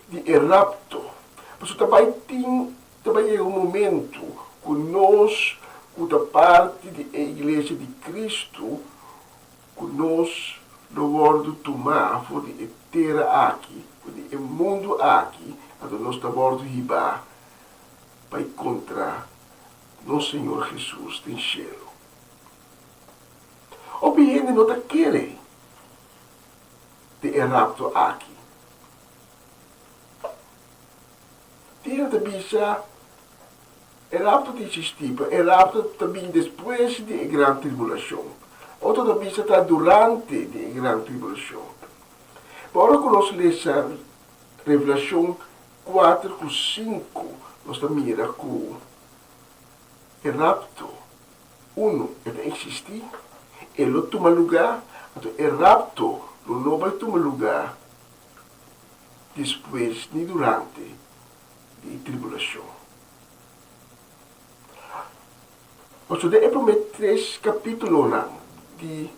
di e rapto. Pasobra ta bai tin, ta bai yega un momentu ku nos ku ta parti di e iglesia di Kristu, ku nos lo wòrdu tumá for di e tera aki, for di e mundu aki, anto nos ta wòrdu hibá bai kontra nos Señor Hesus den shelu. Hopi hende no ta kere den e rapto aki. Tin hende ta bisa e rapto ta existi, pero e rapto ta bin despues di e gran tribulacion. Otro ta bisa ta durante di e gran tribulacion. Pa ora cu nos lesa Revelacion cuater cu sinku nos ta mira cu e rapto Unu, e ta eksistí, e lo tuma lugá, anto e rapto lo no bai tuma lugá despues ni durante di e tribulashon. Pasobra den e promé tres kapítulonan di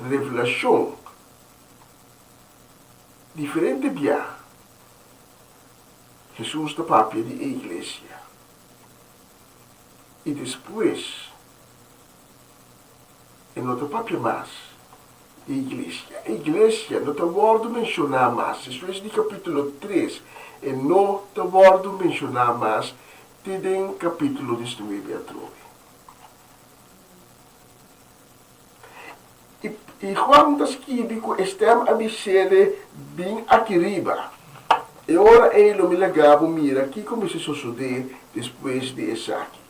Revelashon, diferente bia Hesus ta papia di e iglesia. I despues e no ta papia mas di iglesia. E iglesia no ta wòrdu menshoná mas. Despues di kapítulo tres e no ta wòrdu menshoná mas te den kapítulo diesnuebe atrobe. I, i Juan ta skibi ku e stèm a bis'é, Bin aki riba. E ora ei lo mi laga bo mira kiko mester sosodé despues di esaki.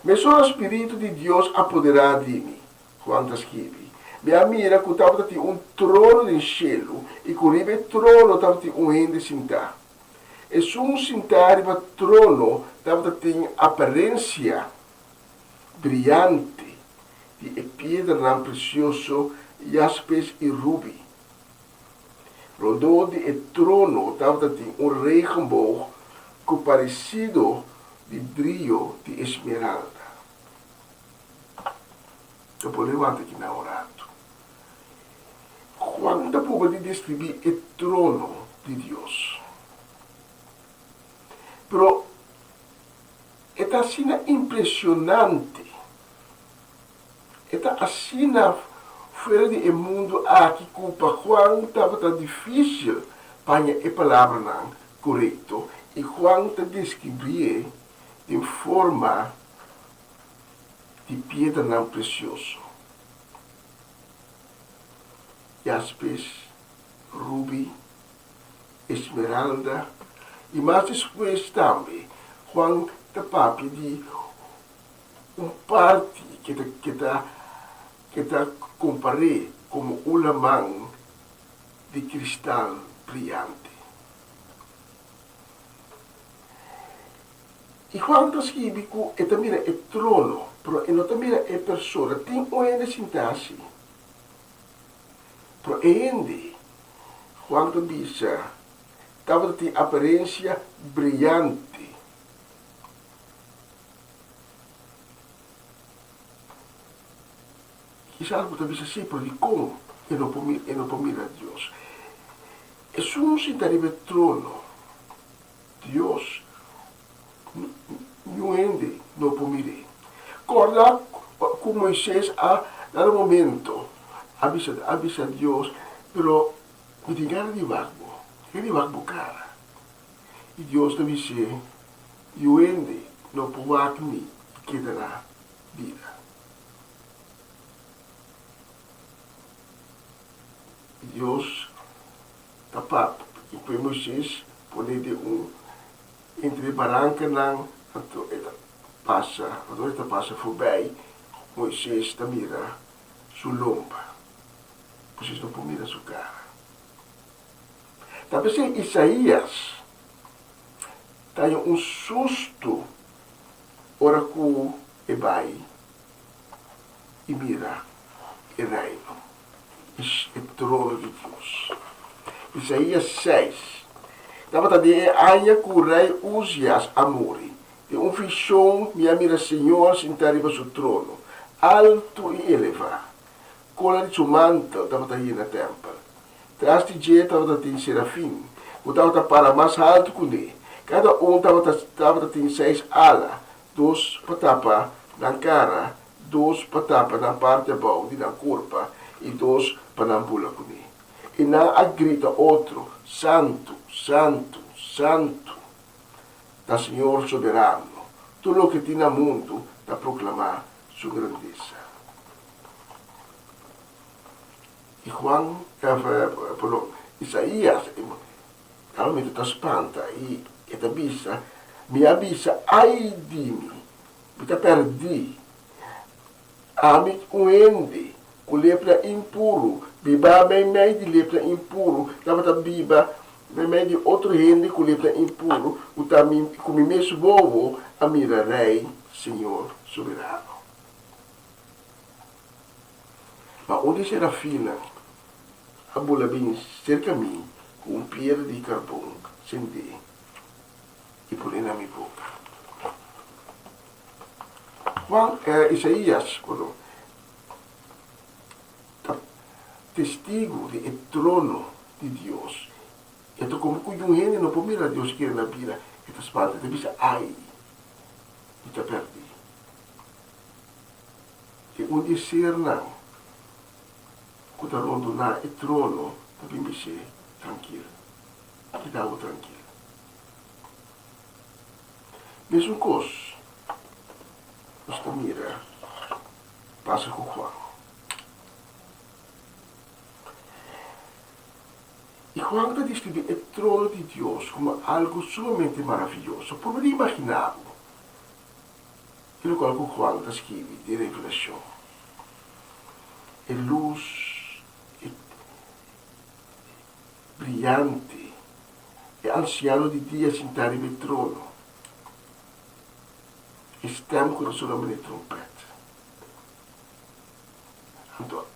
Mesora spiritu di Dios a poderá di mi, Juan ta skibi. Mi a mira ku tabatin un trono den shelu i ku riba e trono tabatin un hende sintá. Esun sintá riba trono tabatin aparensia briante di e piedranan presioso jaspes i rubi. Rondó di e trono tabata tin un regenboog ku paresido di brio di esmeralda. Ta por levanta aki na un ratu. Juan ta purba di deskribí e trono di Dios. Pero e ta asina impresionante, e ta asina fuera di e mundu aki ku pa Juan tabata difísil pa haña e palabranan korekto i Juan ta deskribié den forma di piedranan presioso, jaspes, rubi, esmeralda i mas despues tambe Juan ta papia di un parti ke ta ke ta ke ta kompar'é komo un laman di kristal briante. I Juan ta skibi ku e ta mira e trono, pero e no ta mira e persona. Tin un hende sintá asi. Pero e hende, Juan ta bisa, tabata tin aparensia briante. Kisas bo ta bisa, Sí, pero dikon e no por e no por mira Dios? Esun sinta riba e trono, Dios, niun hende no por mir'é. Kòrda ku Moises a dado momento a bisa a bisa Dios, Pero mi tin gana di wak bo, mi tin gana di wak bo kara. I Dios ta bis'é, Niun hende no por wak mi i keda na bida. I Dios ta pap i pue Moises pone den un entre e barankanan, anto e ta pasa, anto e ta pasa forbij, Moises ta mira su lomba. Moises no por mira su kara. Ta p'esei Isaías ta haña un sustu ora ku e bai i mira e Reino, e trono di Dios. Isaías seis, Tabata den e aña ku Rei Uzias a muri, den un vishon mi a mira Señor sintá riba su trono, altu i elevá. Kola di su mantel tabata yena tèmpel. Tras di dje tabata tin serafin, ku tabata para mas haltu kuné. Kada un tabata tabata tin seis ala, dos pa tapa nan kara, dos pa tapa nan parti abou di nan kurpa i dos pa nan bula kuné. I nan a grita otro, Santu, santu, santu ta Señor Soberano, tur loke tin na mundu ta proklamá su grandesa. I Juan, perdon, Isaías, realmente ta spanta i e ta bisa, Mi a bisa, Ai di mi! Mi ta pèrdí! Ami un hende ku lepra impuru, bibá meimei di lepra impuru, tabata biba meimei di otro hende ku lepra impuru, ku ta mi, ku mi mes wowo a mira Rei, Señor Soberano. Ma un di serafinnan a bula bin serka mi ku un piedra di karbon sendé i pon'é na mi boka. Juan, Isaías, perdon, ta testigu di e trono di Dios. E ta komo ku yun hende no por mira Dios kere na bida, e ta spanta, e ta bisa, Ai, mi ta pèrdí. I un di e sernan ku ta rondoná e trono ta bin bis'é, Trankil, keda bo trankil. Mesun kos nos ta mira pasa ku Juan. I Juan ta deskribí e trono di Dios komo algu sumamente maravioso. Purba di imaginá bo E lokual ku Juan ta skibi den Revelashon, e lus e briyante, e ansiano di dia sintá riba e trono, e stèm ku ta sona manera trompèt. Anto,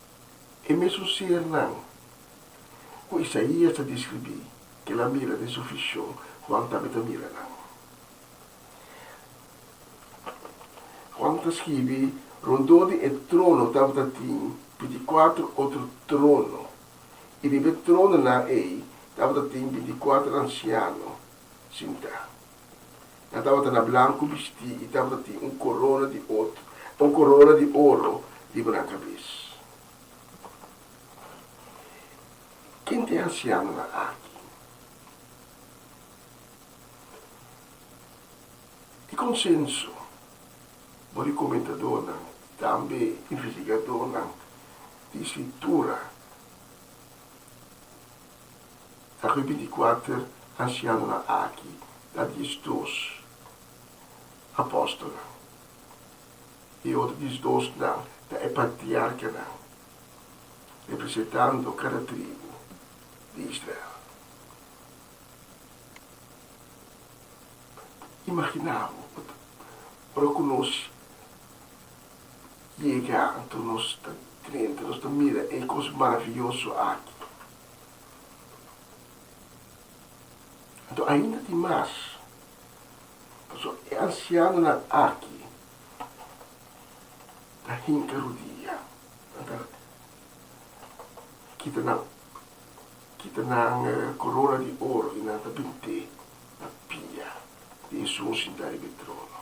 e mesun sernan ku Isaías ta deskribí ku el a mira den su vishon, Juan tambe ta mira nan. Juan ta skibi, Rondó di e trono tabata tin bintikuater otro trono, i riba e trononan ei tabata tin bintikuater ansiano sintá. Nan tabata na blanku bistí i tabata tin un korona di un korona di oro riba nan kabes. Ken ta e ansianonan aki? E konsenso bo di komentadónan i tambe investigadónan di Skritura ta ku e bintikuater ansianonan aki ta diesdos apòstelnan i e otro diesdosnan ta e patriarkanan, representando kada tribu di Israel. Imaginá bo, ora ku nos yega anto nos ta drenta, nos ta mira e kos maravioso aki. Anto ainda tin mas, pasobra e ansianonan aki ta hinka rudia, nan ta. kita nan kita nan korona di oro i nan ta bint'é na pia di esun sintá riba e trono.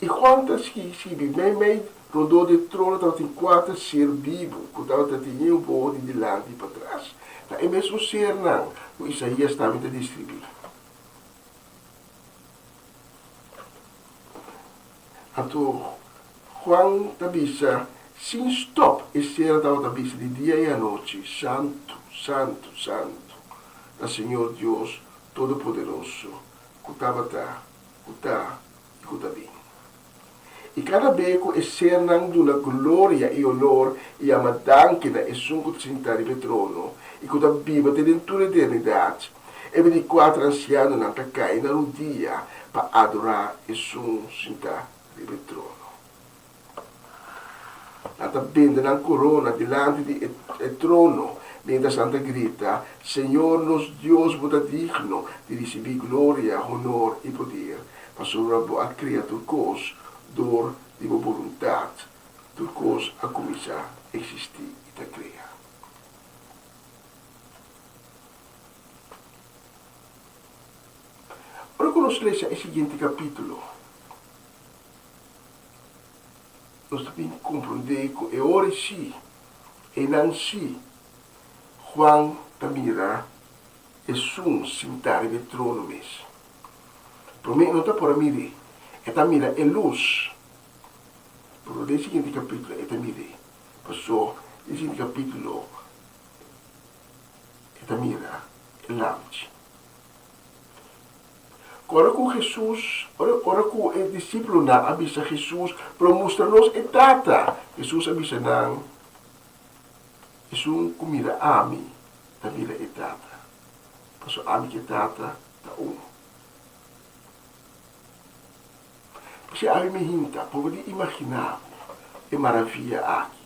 I Juan ta skibi, Meimei rondó di e trono tabatin kuater ser bibu ku tabata tin yen boho di dilanti i patras. Ta e mesun sernan ku Isaías tambe ta deskribí. Anto Juan ta bisa, Sin stòp e ser tabata bisa di dia i anochi, Santu, santu, santu ta Señor Dios Todopoderoso, ku tabata, ku ta i ku ta bin. I kada be ku e sernan duna gloria i onor i yama danki na Esun ku ta sintá riba e trono i ku ta biba te den tur eternidat, e bintikuater ansianonan ta kai na rudia pa adorá Esun sintá riba e trono. Nan ta bende nan korona dilanti di e trono, miéntras nan ta grita, Señor nos Dios, bo ta digno di risibí gloria, honor i poder, pasobra bo a krea tur kos dor di bo boluntat, tur kos a kuminsá eksistí i ta krea. Ora ku nos lesa e siguiente kapítulo, Nos ta bin komprondé ku e ora sí, einan sí, Juan ta mira Esun sintá riba e trono mes. Promé e no ta por a mir'é, e ta mira e lus. Pero den siguiente kapítulo e ta mir'é, pasó den siguiente kapítulo e ta mira e lamchi. Ora ku Hesus, ora, ora ku e disipelnan a bisa Hesus, Pero mustra nos e Tata, Hesus a bisa nan, Esun ku mira ami, ta mira e Tata, pasobra ami ku e Tata ta un. P'esei ami mi hinta, por di imaginá bo e maravia aki,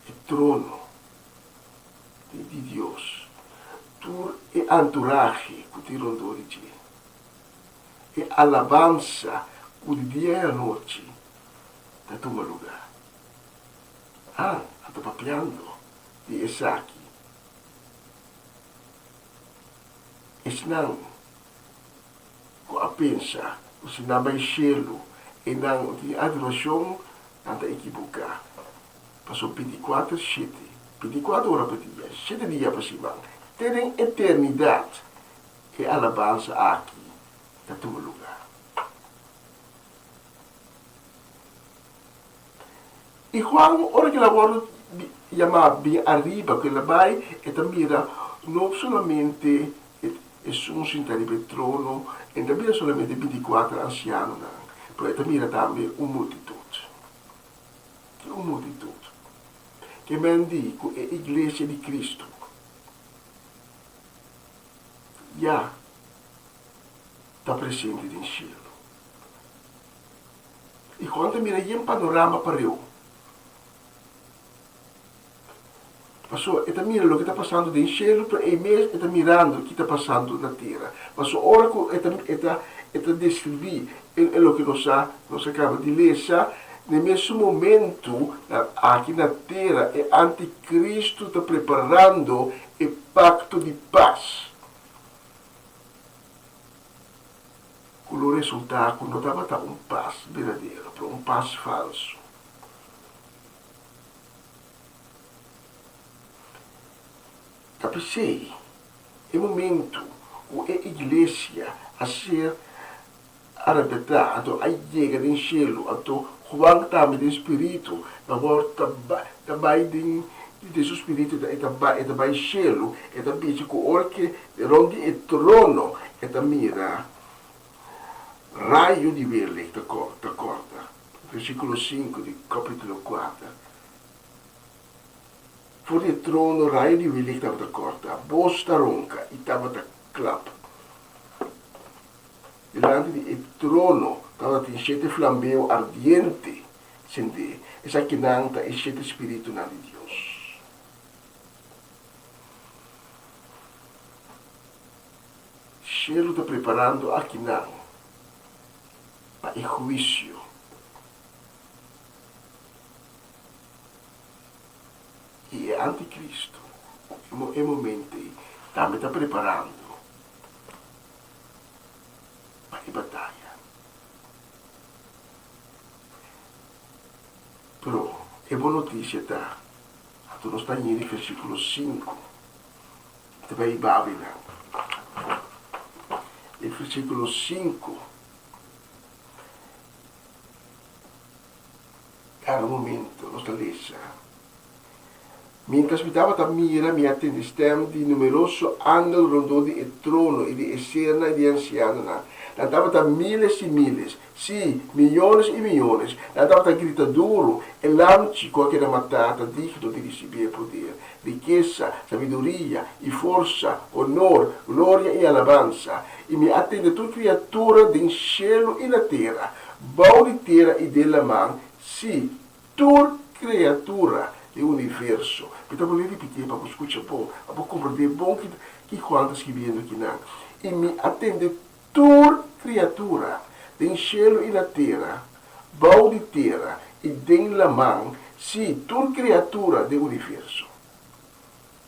e trono di Dios, tur e anturahe ku tin rondó di dje, e alabansa ku di dia i anochi ta tuma lugá. An a ta papiando di esaki. Esnan ku a pensa ku si nan bai shelu e nan no tin adorashon, nan ta ekiboká. Pasobra bintikuater shete, bintikuater ora pa dia, shete dia pa siman, te den eternidat e alabansa aki ta tuma lugá. I Juan, ora ku el a wòrdu yamá bin ariba, ku el a bai, e ta mira no solamente esun sintá riba e trono, e no ta mira solamente bintikuater ansianonan, pero e ta mira tambe un multitut. Ki un multitut! Ke men di ku e iglesia di Kristu ya ta presente den shelu. I Juan ta mira yen panorama pareu. Pasobra e ta mira loke ta pasando den shelu, pero ei mes e ta mirando ki ta pasando na tera. Pasobra ora ku e ta e ta e ta deskribí e loke nos a nos a kaba di lesa, na e mesun momentu na aki na tera e antikristu ta preparando e pakto di pas ku lo resultá ku no tabata un pas berdadero, pero un pas falsu. Ta p'esei, e momentu ku e iglesia a ser arebetá, anto a yega den shelu, anto Juan tambe den spiritu ta wòrdu ta bai ta bai den den su spiritu e ta bai e ta bai shelu, e ta bisa ku ora ke rònt di e trono e ta mira rayo di werlicht ta ta kòrta. Versíkulo sinku di kapítulo kuater. For di e trono rayo di welig tabata kòrta, bos ta ronka i tabata klap. Dilanti di e trono tabatin shete flambeo ardiente sendé, esakinan ta e shete spiritunan di Dios. Shelu ta preparando akinan pa e huisio. antikristu e momento ei tambe ta preparando pa e bataya. Pero e bon notisia ta, anto nos ta ñe di versíkulo sinku, ta bai Babilan. E versíkulo sinku, Kada momento nos ta lesa. Mientras mi tabata mira, mi a tende stem di numeroso angel rondó di e trono i di e sernan i di e ansianonan. Nan tabata miles i miles, sí, miyones i miyones. Nan tabata grita duru, E Lamchi ku a keda matá ta digno di risibí e poder, rikesa, sabiduria i forsa, honor, gloria i alabansa. I mi a tende tur kriatura den shelu i na tera, bou di tera i den laman, sí, tur kreatura den universo. Mi ta bolbe ripitié pa bo skucha bon, pa bo komprendé bon ki ki Juan ta skibiendo akinan. I mi a tende tur kriatura den shelu i na tera, bou di tera i den laman, sí, tur kriatura den universo.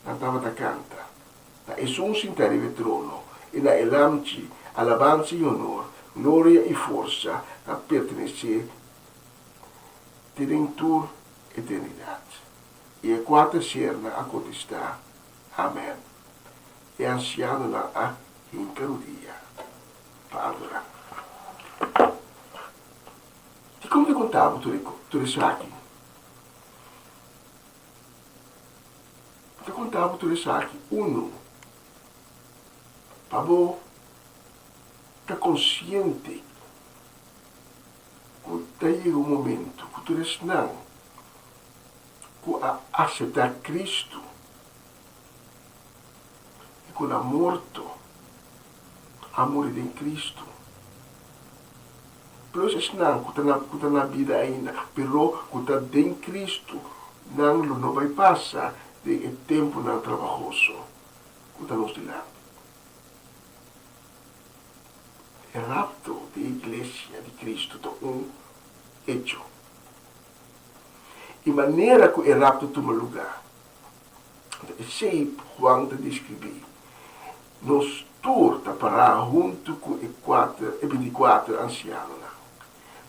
Nan tabata kanta, Na esun sintá riba e trono i na e Lamchi, alabansa i honor, gloria i forsa ta pertenesé te den tur eternidat. I e kuater sernan a kontestá, Amèn. E ansianonan a hinka rudia pa adorá. Dikon mi ta konta bo tur esaki? Mi ta konta bo tur esaki, unu, pa bo ta konsiente ku ta yega un momento ku tur esnan ku a aseptá Kristu i ku na morto a muri den Kristu, plus esnan ku ta na ku ta na bida ainda pero ku ta den Kristu, nan lo no bai pasa den e tempunan trabahoso ku ta nos dilanti. E rapto di e Iglesia di Kristu ta un echo. E manera ku e rapto tuma lugá, ta esei Juan ta deskribí, Nos tur ta pará huntu ku e kuater, e bintikuater ansianonan,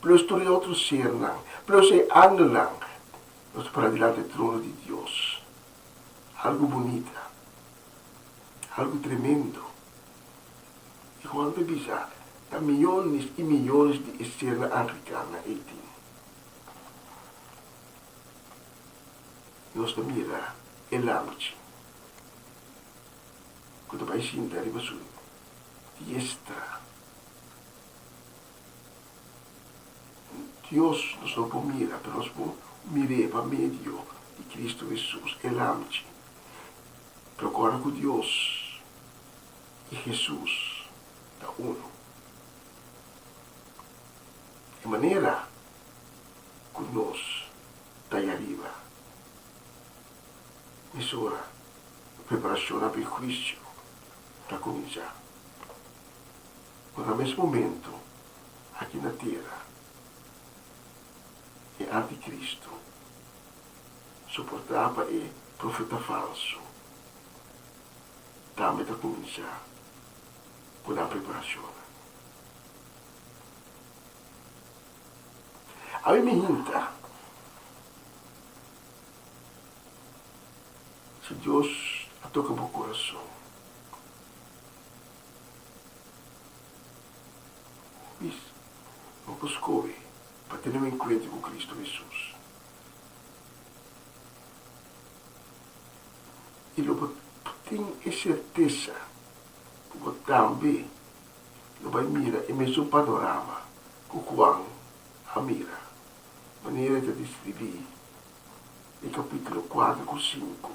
plus tur e otro sernan, plus e angelnan, nos ta pará dilanti e trono di Dios. Algu bunita. Algu tremendo. I Juan ta bisa, Ta miyones i miyones di e sernan anglikannan ei tin. Nos ta mira e lamchi ku ta bai sinta riba su diestra. Dios nos no por mira, pero nos por mir'é pa medio di Cristo Hesus, e lamchi. Pero kòrda ku Dios i Hesus ta unu. E manera ku nos ta i ariba, mesora preparashonnan pa e huisio ta kuminsá. Ku na mes momento aki na tera e antikristu soportá pa e profeta falsu tambe ta kuminsá ku nan preparashonnan. Awe mi hinta si Dios a toka bo kurason. Bis, bo por skohe pa tene un enkuentro ku Kristu Hesus. I lo bo tin e sertesa ku bo tambe lo bai mira e mesun panorama ku Juan a mira, manera e ta deskribí den kapítulo kuater ku sinku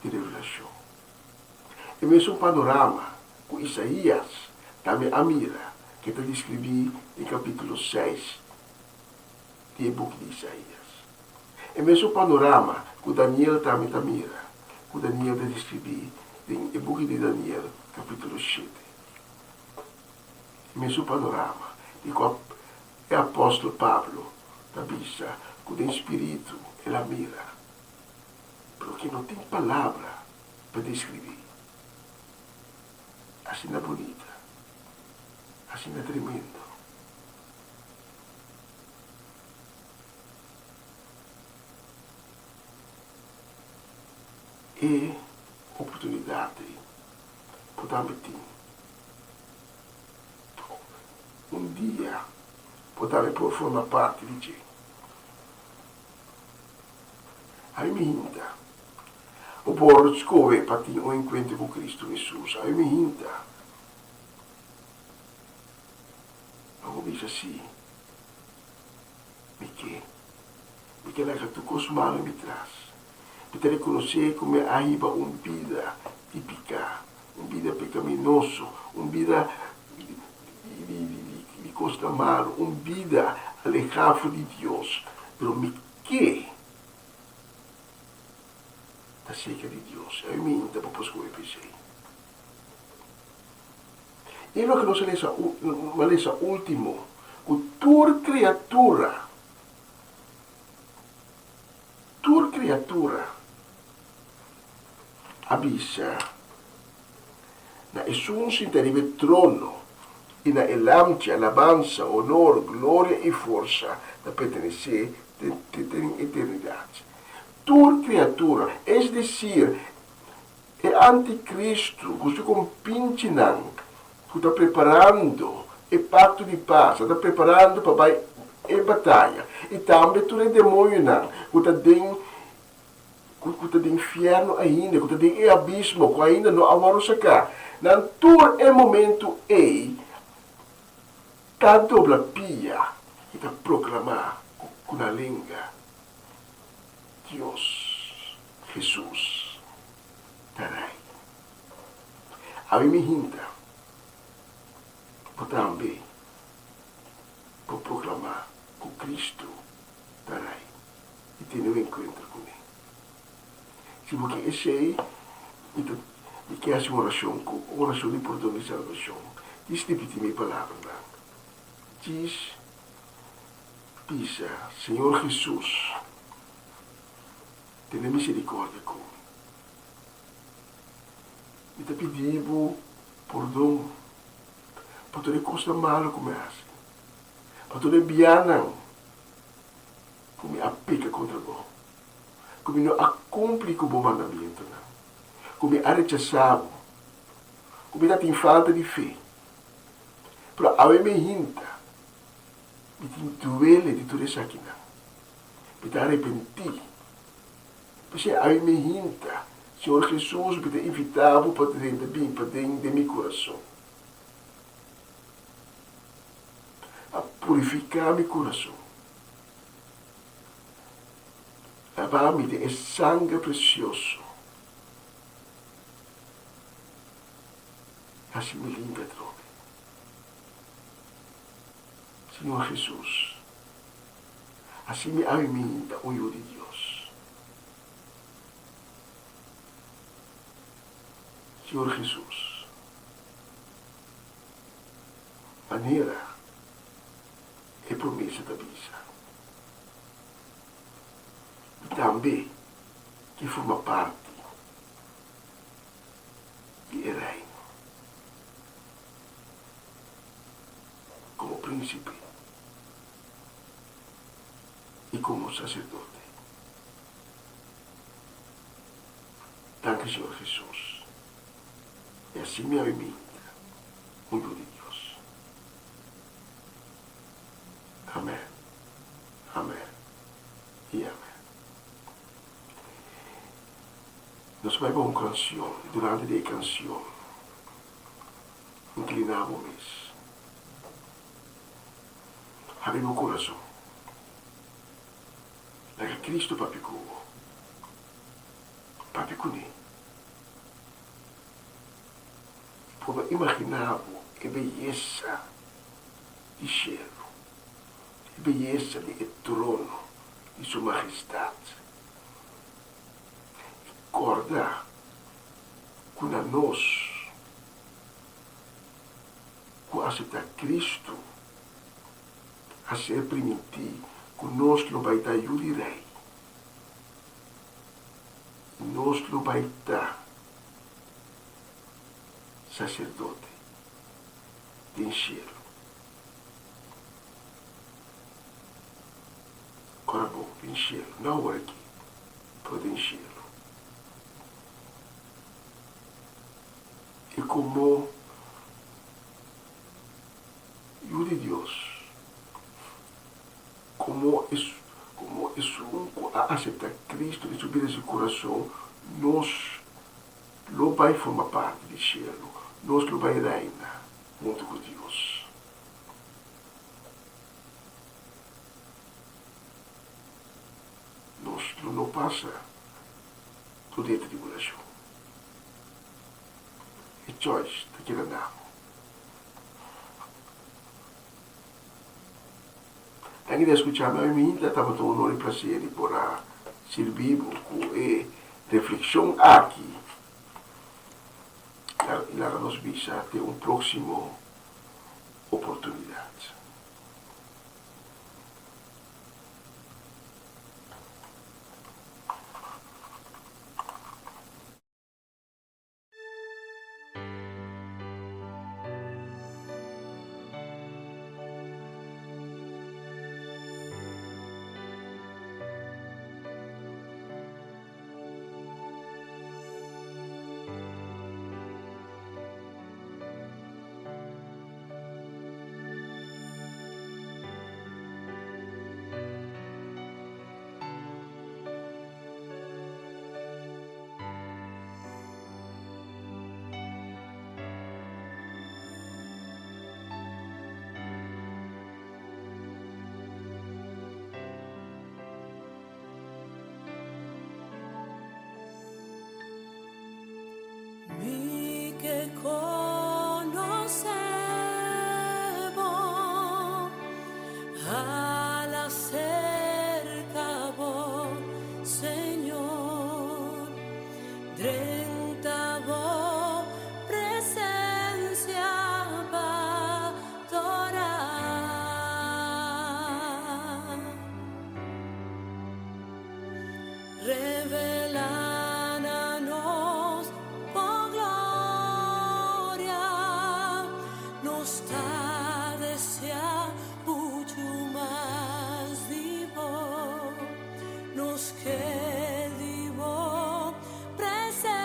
di Revelashon. E mesun panorama ku Isaías tambe a mira, ku e ta deskribí den kapítulo seis di e buki di Isaías. E mesun panorama ku Daniel tambe ta mira, ku Daniel ta deskribí den e buki di Daniel, kapítulo shete. E mesun panorama di kua e apòstel Pablo ta bisa ku den spiritu el a mira. Loke no tin palabra pa deskribí. Asina bunita, asina tremendo. E oportunidat ei bo tambe tin. Un dia bo tambe por forma parti di dje. Ami mi hinta. Bo por skohe pa tin un enkuentro ku Kristu Hesus. Ami mi hinta. Ma bo bisa si, Mi ke. Mi ke laga tur kos malu mi tras. Mi ta rekonosé ku mi a hiba un bida di piká, un bida pekaminoso, un bida di kosnan malu, un bida alehá for di Dios. Pero mi ke ta serka di Dios. I ami mi ta por skohe pa esei. I loke nos a lesa, a lesa último, ku tur kriatura, Tur kriatura a bisa na Esun sinta riba e trono i na e Lamchi, alabansa, onor, gloria i forsa ta pertenesé te den eternidat. Tur kriatura, es desir, e antikristu ku su kompinchinan ku ta preparando e pakto di pas, ta preparando pa bai e bataya, i tambe tur e demoñonan ku ta den ku ta den fièrnu ainda, ku ta den e abismo, ku ainda no a wòrdu saká, nan tur e momentu ei ta dobla pia i ta proklamá ku nan lenga, Dios, Hesus, ta Rei. Abi mi hinta, bo tambe por proklamá ku Kristu ta Rei i tene un enkuentro kuné. Si bo ke esei, mi ta mi ke hasi un orashon ku un orashon di pordon i salbashon. Djis ripití mi palabranan. Djis bisa, Señor Hesus, tene miserikòrdia ku mi. Mi ta pidi bo pordon pa tur e kosnan malu ku mi a hasi, pa tur e bianan ku mi a peka kontra bo, ku mi no a kumpli ku bo mandamentunan, ku mi a rechasá bo, ku mi ta tin falta di fe. Pero awe mi hinta, mi tin duele di tur esakinan. Mi ta arepentí. P'esei awe mi hinta, Señor Jesus, mi ta invitá bo pa drenta bin paden den mi kurason. A purifiká mi kurason. Labá mi den e sanger presioso. Hasi mi limpi atrobe. Señor Jesus. Así mi awe mi ta un yu di Dios. Señor Jesus, manera e promesa ta bisa, mi tambe ke forma parti di e Reino komo prínsipe. i komo saserdote. Danki Señor Hesus. I así mi a biminta un yu di Dios. Amen, amen i amen. Nos bai pa un kansion i durante di e kansion inkliná bo mes. Habri bo kurason. Laga Kristu papia ku bo. Papia kuné. Proba imaginá bo e beyesa di shelu, e beyesa di e trono di Su Magestat. I kòrda ku na nos ku aseptá Kristu a ser primintí ku nos lo bai ta yu di Rei. Nos lo bai ta saserdote den shelu. Kora bo, den shelu, no awor aki, pero den shelu. I komo yu di Dios, komo komo esun ku a aseptá Kristu den su bida i su kurason, nos lo bai forma parti di shelu, nos lo bai reina huntu ku Dios. Nos lo no pasa tur di e tribulashon. E choice ta keda na bo. Danki di a skucha mi. Ami minta tabata un honor i plaser di por a sirbi bo ku e reflekshon aki. I laga nos bisa te un próksimo oportunidat. Mi ke konosé bo, hala serka bo, Señor, drenta bo presensia pa adorá. Revelá na nos bo gloria, nos ta deseá muchu mas di bo, nos ke di bo presencia,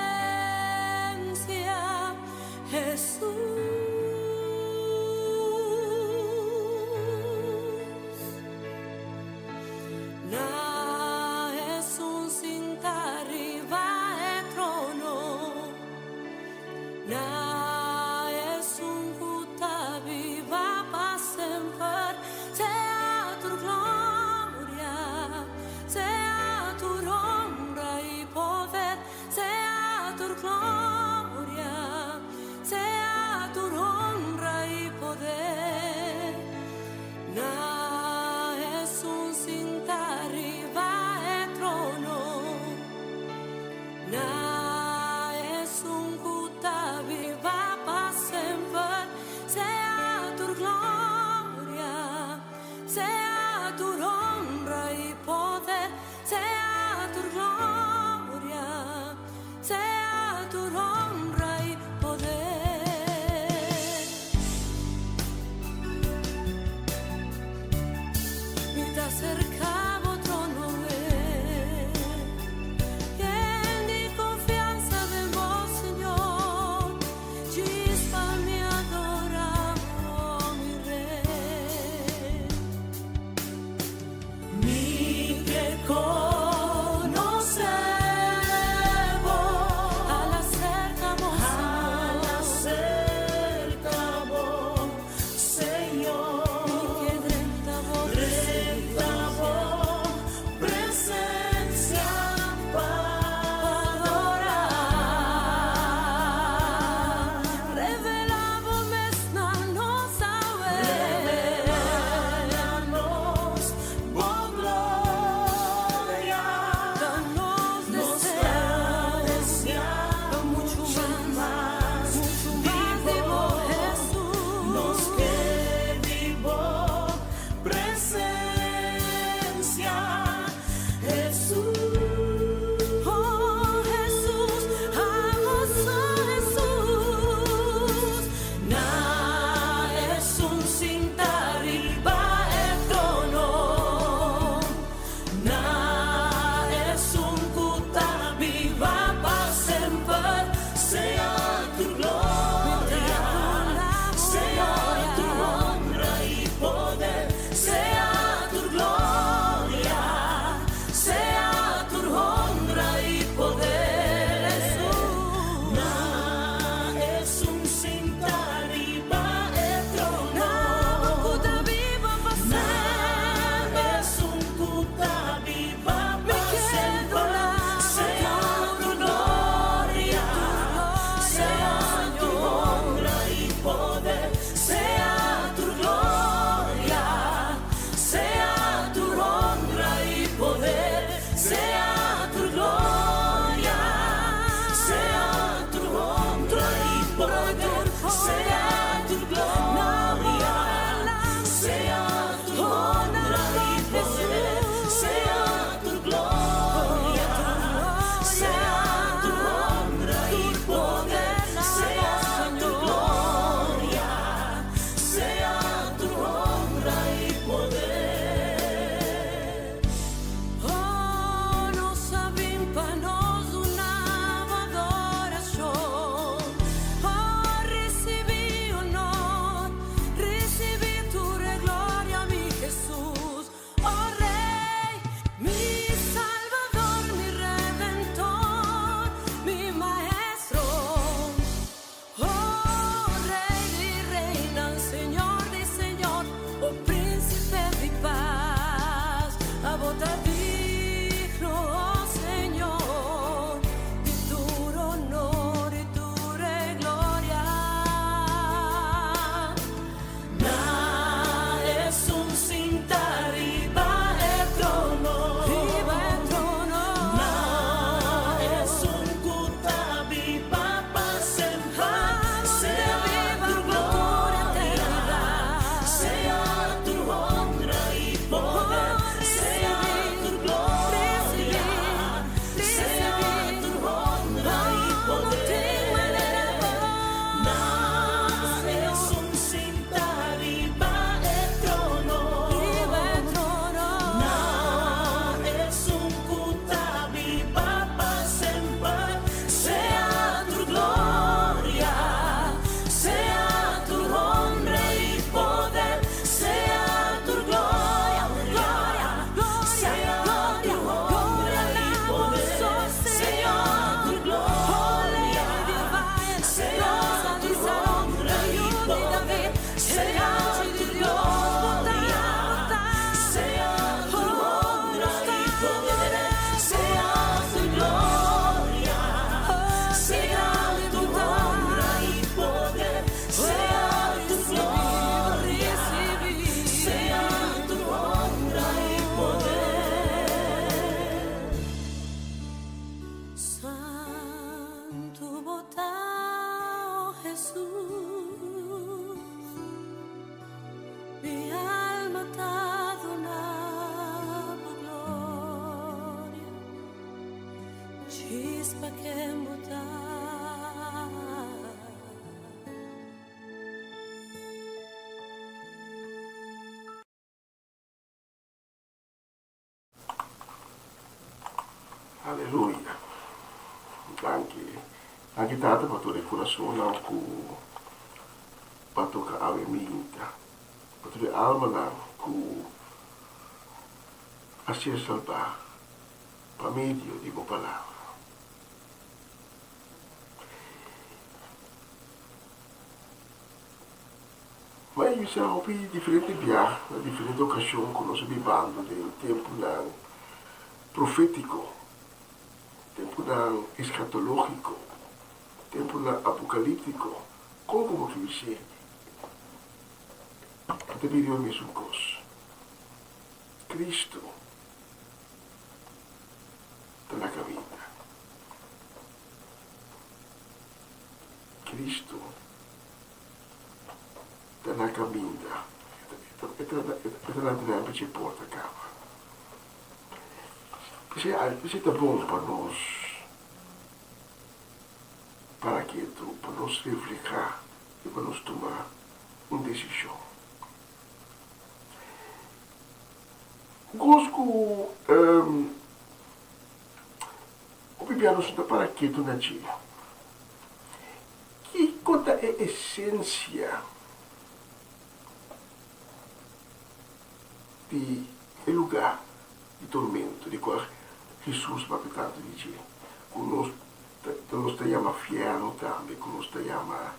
Jesús. Na esun sinta riba e trono, na esun ku ta biba pa semper, sea tur gloria, sea tur honra i poder, sea tur gloria, sea tur honra i poder. Na esun sinta riba e trono, na esun ku ta biba. Hesus. Mi alma ta duna bo gloria, chispa ken bo ta. Aleluya. Danki. Danki Tata pa tur e kurasonnan ku a toka awe minta. Pa tur e almanan ku a ser salbá pa medio di bo palabra. Ma e bisa hopi diferente bia na diferente okashon ku nos a bibando den tempunan profétiko, tempunan eskatológiko, tempunan apokalíptiko. Kon ku bo ke bis'é? E ta bira e mesun kos. Kristu ta na kaminda. Kristu ta na kaminda. E ta na drèmpel dje porta kaba. P'esei ta bon pa nos para ketu, pa nos reflehá i pa nos tuma un desishon. Kos ku Hopi bia nos no ta para ketu na dje. Kiko ta e esensia di e lugá di tormento di kua Hesus papia tantu di dje, ku nos nos ta yama fièrnu tambe, ku nos ta yama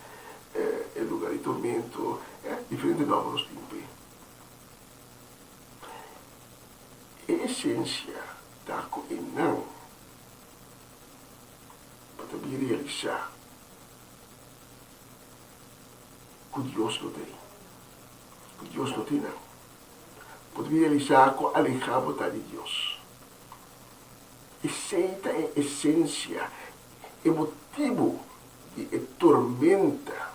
e lugá di tormento, diferente nòmber nos tin p'e. E esensia ta ku e nan pa ta bin realisá ku Dios no ta ei, ku Dios no tin nan. Bo ta bin realisá ku alehá bo ta di Dios. Esei ta e esensia, e motibu di e tormenta,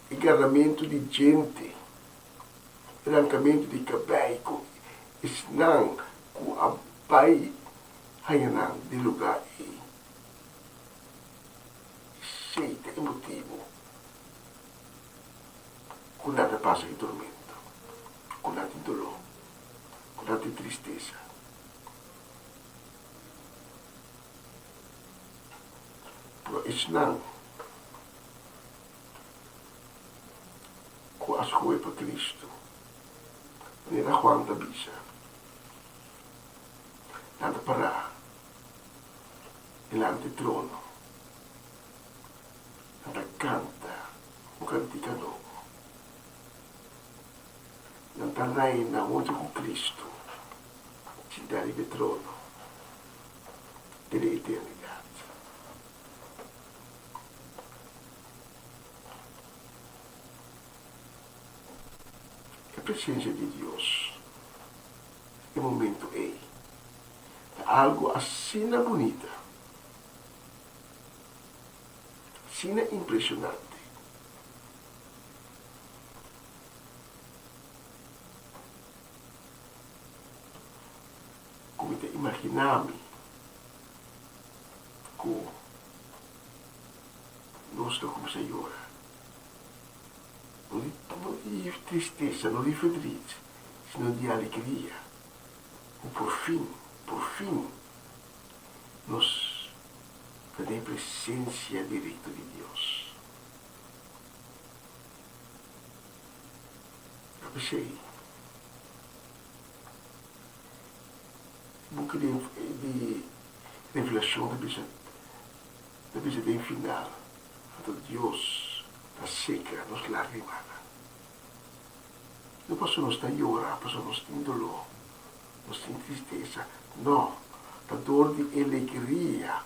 e garamentu di djente. Rankamentu di kabei ku esnan ku a bai haña nan di lugá ei. Esei ta e motibu ku nan ta pasa e tormento, ku nan tin doló, ku nan tin tristesa. Pero esnan ku a skohe pa Kristu, manera Juan ta bisa, nan ta pará dilanti trono, nan ta kanta un kantika nobo, nan ta reina huntu ku Kristu sintá riba e trono te den eternidat. E presencia di Dios e momento ey ta algo asina bunita, asina impresionante. Cu mi ta imagina mi cu Nos ta kuminsá yora. No di, no di tristesa, no di verdriet, sino di alegria. Ku por fin, por fin, nos ta den presensia direkto di Dios. Ta p'esei, buki di, di Revelashon ta bisa. Ta bisa den final, anto Dios ta seka nos lagrimanan. No pasobra nos ta yora, pasobra nos tin doló, nos tin tristesa, no, ta dor di e legria,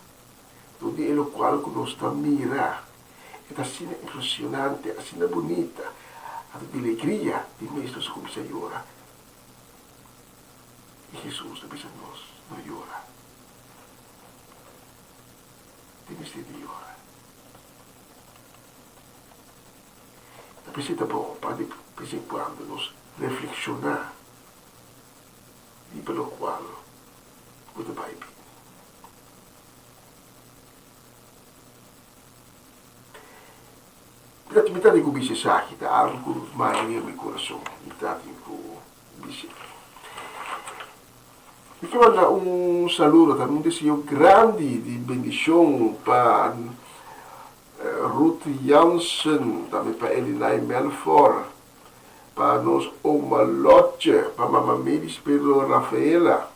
dor di e lokual ku nos ta mira, e ta asina impresionante, asina bunita, anto di legria di mes nos a kuminsá yora. I Hesus ta bisa nos, no yora. Tin mester di yora. P'esei ta bon pa di bes en kuando nos reflekshoná riba lokual ku ta bai bini. Mi ta tin ku bisa esaki, ta algu ku manda den mi kurason, mi ta tin ku bisa. Mi ke manda un saludo, tambe un deseo grandi di bendishon pa Ruth Jansen, tambe pa Elinay Melfor, pa nos oma Lotje, pa mama Mavis Pedro Rafaela,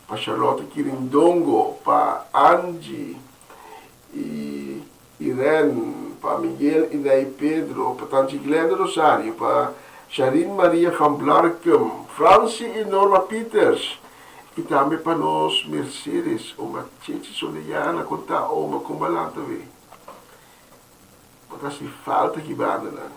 pa Charlotte Kirindongo, pa Angie y Irene, pa Miguel y Nay Pedro, pa Tanchi Glenda Rosario, pa Sharin Maria van Blarkum, Francie y Norma Pieters, y tambe pa nos Mercedes, oma Chechi Soleana, con ta oma con balanta we? Bo ta haci falta ki bandanan.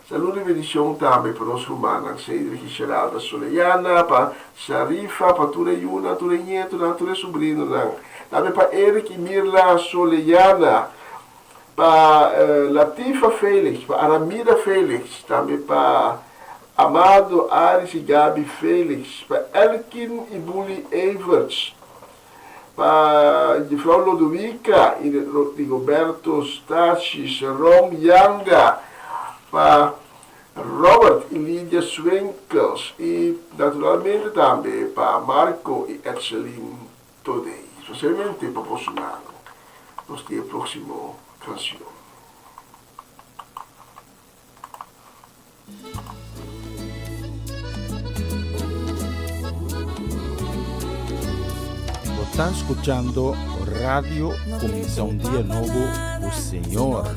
Salud y bendicion tambe pa nos rumannan Cedric y Geralda Soleana, pa Sharifa, pa tur e yunan, tur e ñetonan, tur e subrinonan. Tambe pa Eric y Mirla Soleana, pa Latifa Felix, pa Aramida Felix, tambe pa Amado, Aris y Gaby Felix, pa Elkin y Bully Everts, pa Jefrouw Lodowica y Rigoberto Stachis, Rom Yanga, pa Robert y Lydia Swinkels y naturalmente tambe pa Marco y Edseline Todey. Especialmente pa boso nan. Nos tin e proximo cancion. Bo ta scuchando Radio Cuminsa un Dia Nobo cu Señor.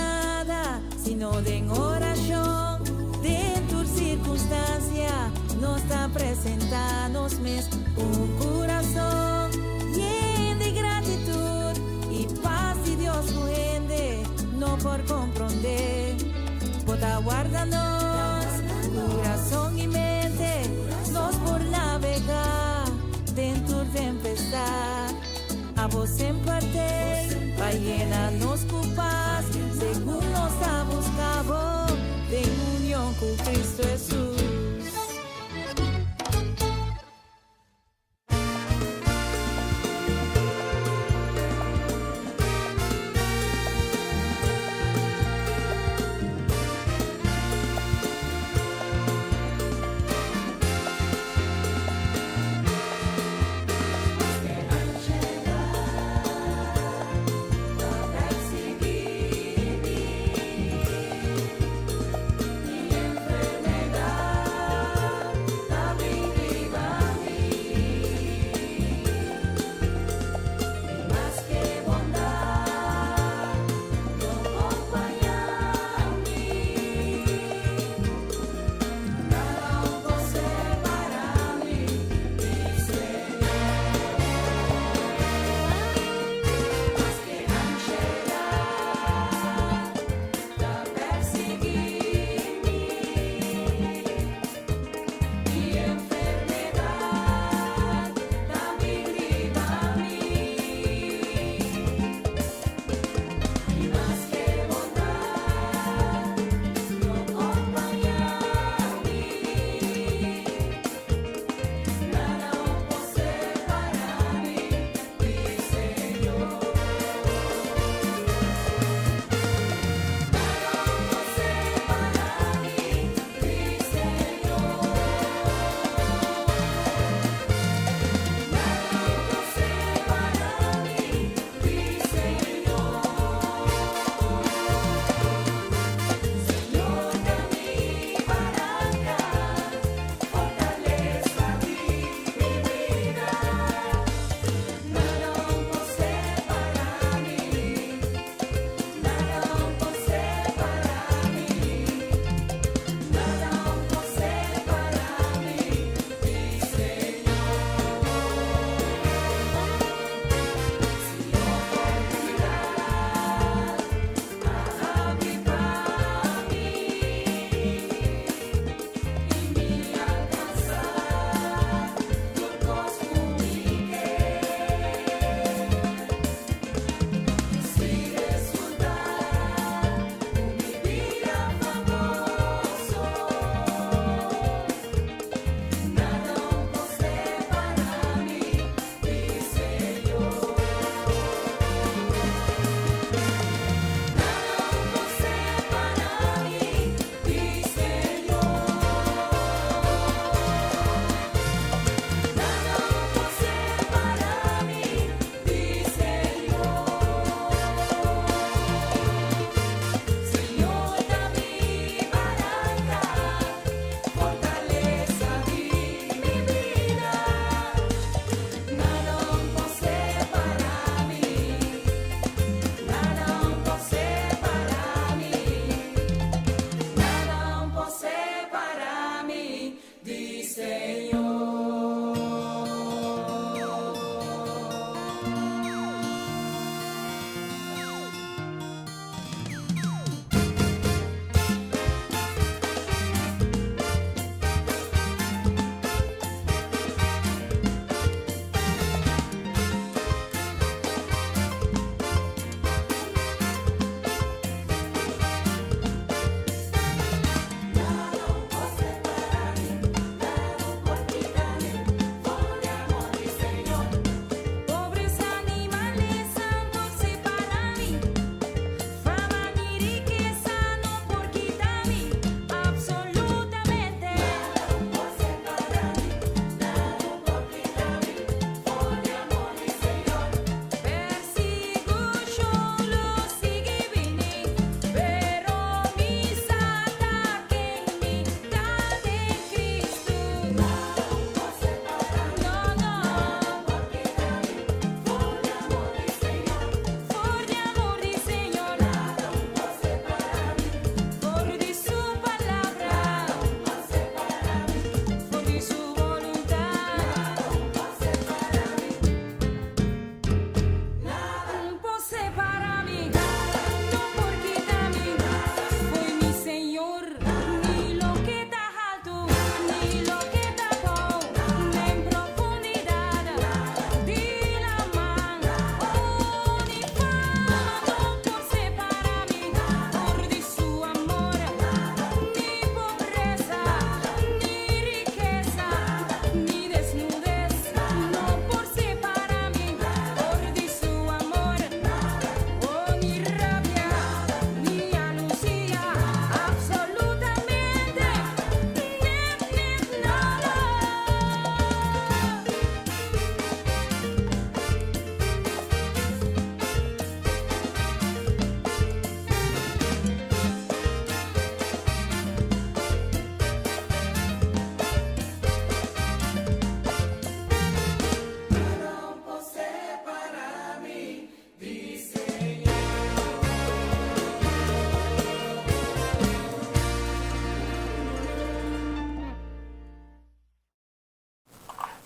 nada, sino den orashon. Den tur sirkunstansia, nos ta presentá nos mes un kurason yen di gratitut i pas di Dios ku hende no por komprondé. Bo ta warda nos kurason i mente, nos por navegá den tur tempestat. Abo semper t'ei pa yena nos ku pas, segun nos ta buska bo den union ku Kristu Hesus.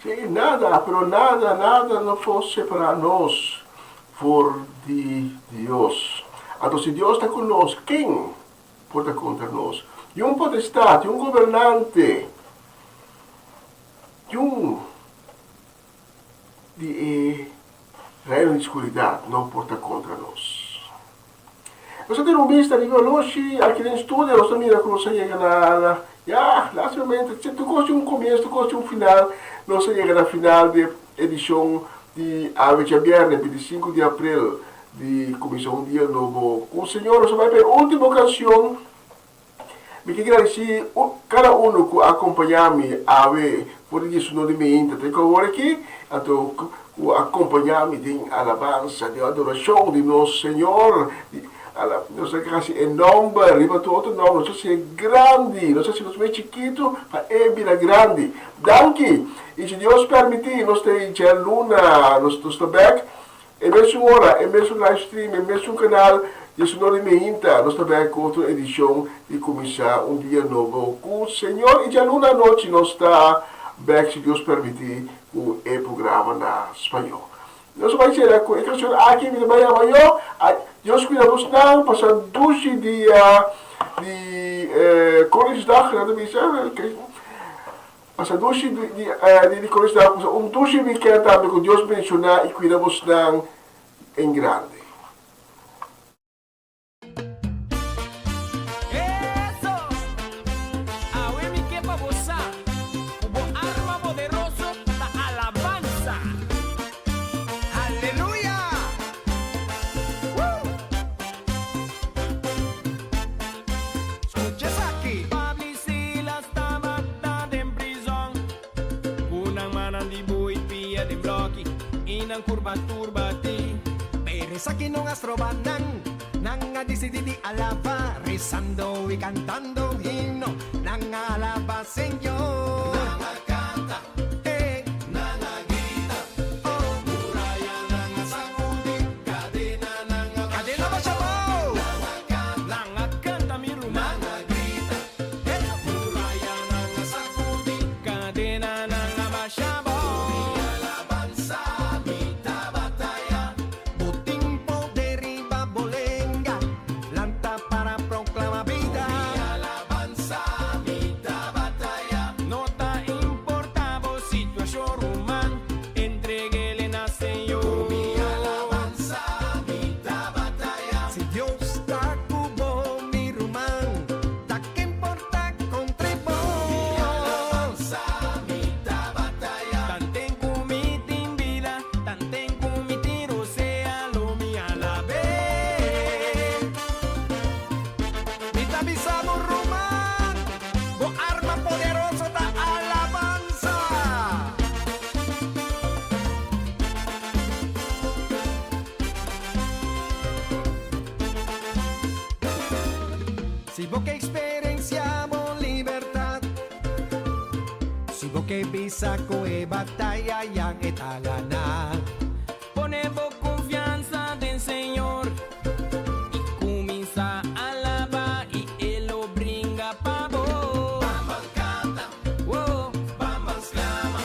Sí, nada, pero nada, nada no por separá nos for di Dios. Anto si Dios ta ku nos, ken por ta kontra nos? Niun potestat, niun gobernante, niun di e reino di skuridat no por ta kontra nos. Nos a tene un bista riba anochi aki den studio, nos ta mira ku nos a yega na, ya, lastimamente, tur kos tin un komienso, tur kos tin un final, nos a yega na final di e edishon di awe djabièrnè, 25 di aprel, di kuminsá un dia nobo ku Señor. Nos a bai pa e último kanshon. Mi ke gradisí kada unu ku a akompañá mi awe for di diesuno di meinta te ku awor aki, anto ku a akompañá mi den alabansa, den adorashon di nos Señor. Nos a hasi e nòmber riba tur otro nòmber, nos a hasié grandi, nos a hasi nos mes chikitu pa e bira grandi. Danki! I si Dios pèrmití, nos ta ei djaluna, nos ta bèk. E mesun ora, e mesun livestream, e mesun kanal, 19 di meinta, nos ta bek ku otro edishon di Kuminsá un Dia Nobo ku Señor. I djaluna anochi nos ta bek, si Dios permití, ku e programa na spañó. Nos a bai sera ku e kanshon aki, Mi ta bai yama yo. Dios kuida bosnan, pasa dushi dia di Koningsdag, nan ta bisa. Pasa dushi di di Koningsdag, pasa un dushi weekend tambe ku Dios bendiciona y cuida bosnan en grande. Eso! Awe mi ke pa bo sa ku bo arma poderoso ta alabansa! Aleluya! Woo! Skucha esaki! Pablo i Silas tabata den prizòn, ku nan mannan di bui pia den blòki i nan kurpa tur batí. Pero esaki no a stroba nan, nan a disidí di alabá, rezando i kantando un himno, nan a alabá Señor. Nan a kanta, eh, nan a grita, oh. Murayanan a sakudí, kadenanan a Kadena basha bou! Nan a kanta, Nan a kanta mi ruman. Nan a grita, murayanan a sakudí, Kadenanan a basha Ku bou. mi alabansa mi ta bataya. Bo tin poder riba bo lenga, lanta para proklama bida. Ku mi alabansa mi ta bataya. No ta importá bo situashon ruman, entreg'el na Señor. Ku mi alabansa mi ta bataya. Si Dios ta ku bo, mi ruman, ta ken por ta kontra bo? Ku mi alabansa mi ta bataya. Tanten ku mi tin bida, tanten ku mi tin rosea, lo mi alab'é. Mi ta bisa bo ruman, bo arma poderoso ta alabansa. Si bo ke eksperensiá bo libertat, si bo ke bisa ku e bataya ya e ta ganá. Pone bo konfiansa den Señor i kuminsá alabá i e lo bringa pa bo. Bamban kanta, Wo. bamban sklama,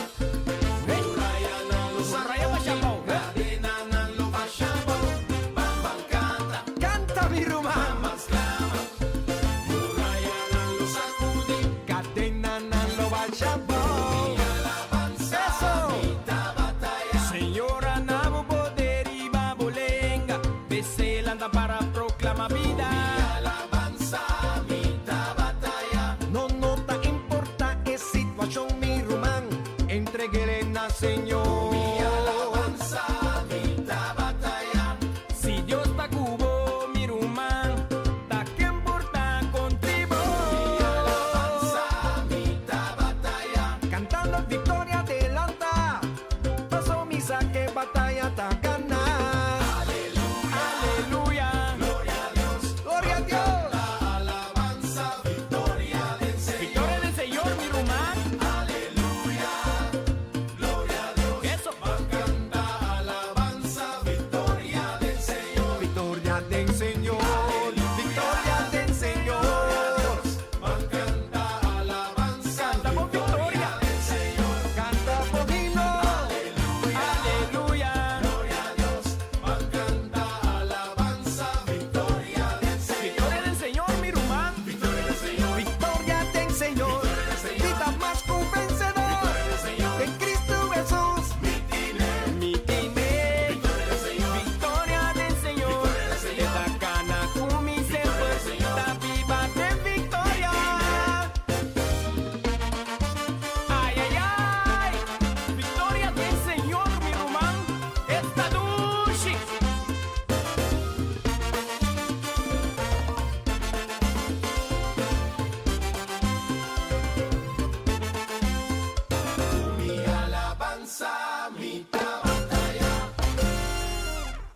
Hey. murayanan lo Muraya basha sakudí, bou. kadenanan lo basha bou. Bamban kanta, Kanta mi ruman. bamban sklama, murayanan lo sakudí, Kadenanan lo basha bou. mi alabansa Eso. mi ta bataya. Señor a na bo poder riba bo lenga, p'esei lanta para proklama bida. Mi alabansa mi ta bataya. No no ta importá e situashon mi ruman, entreg'é na Señor.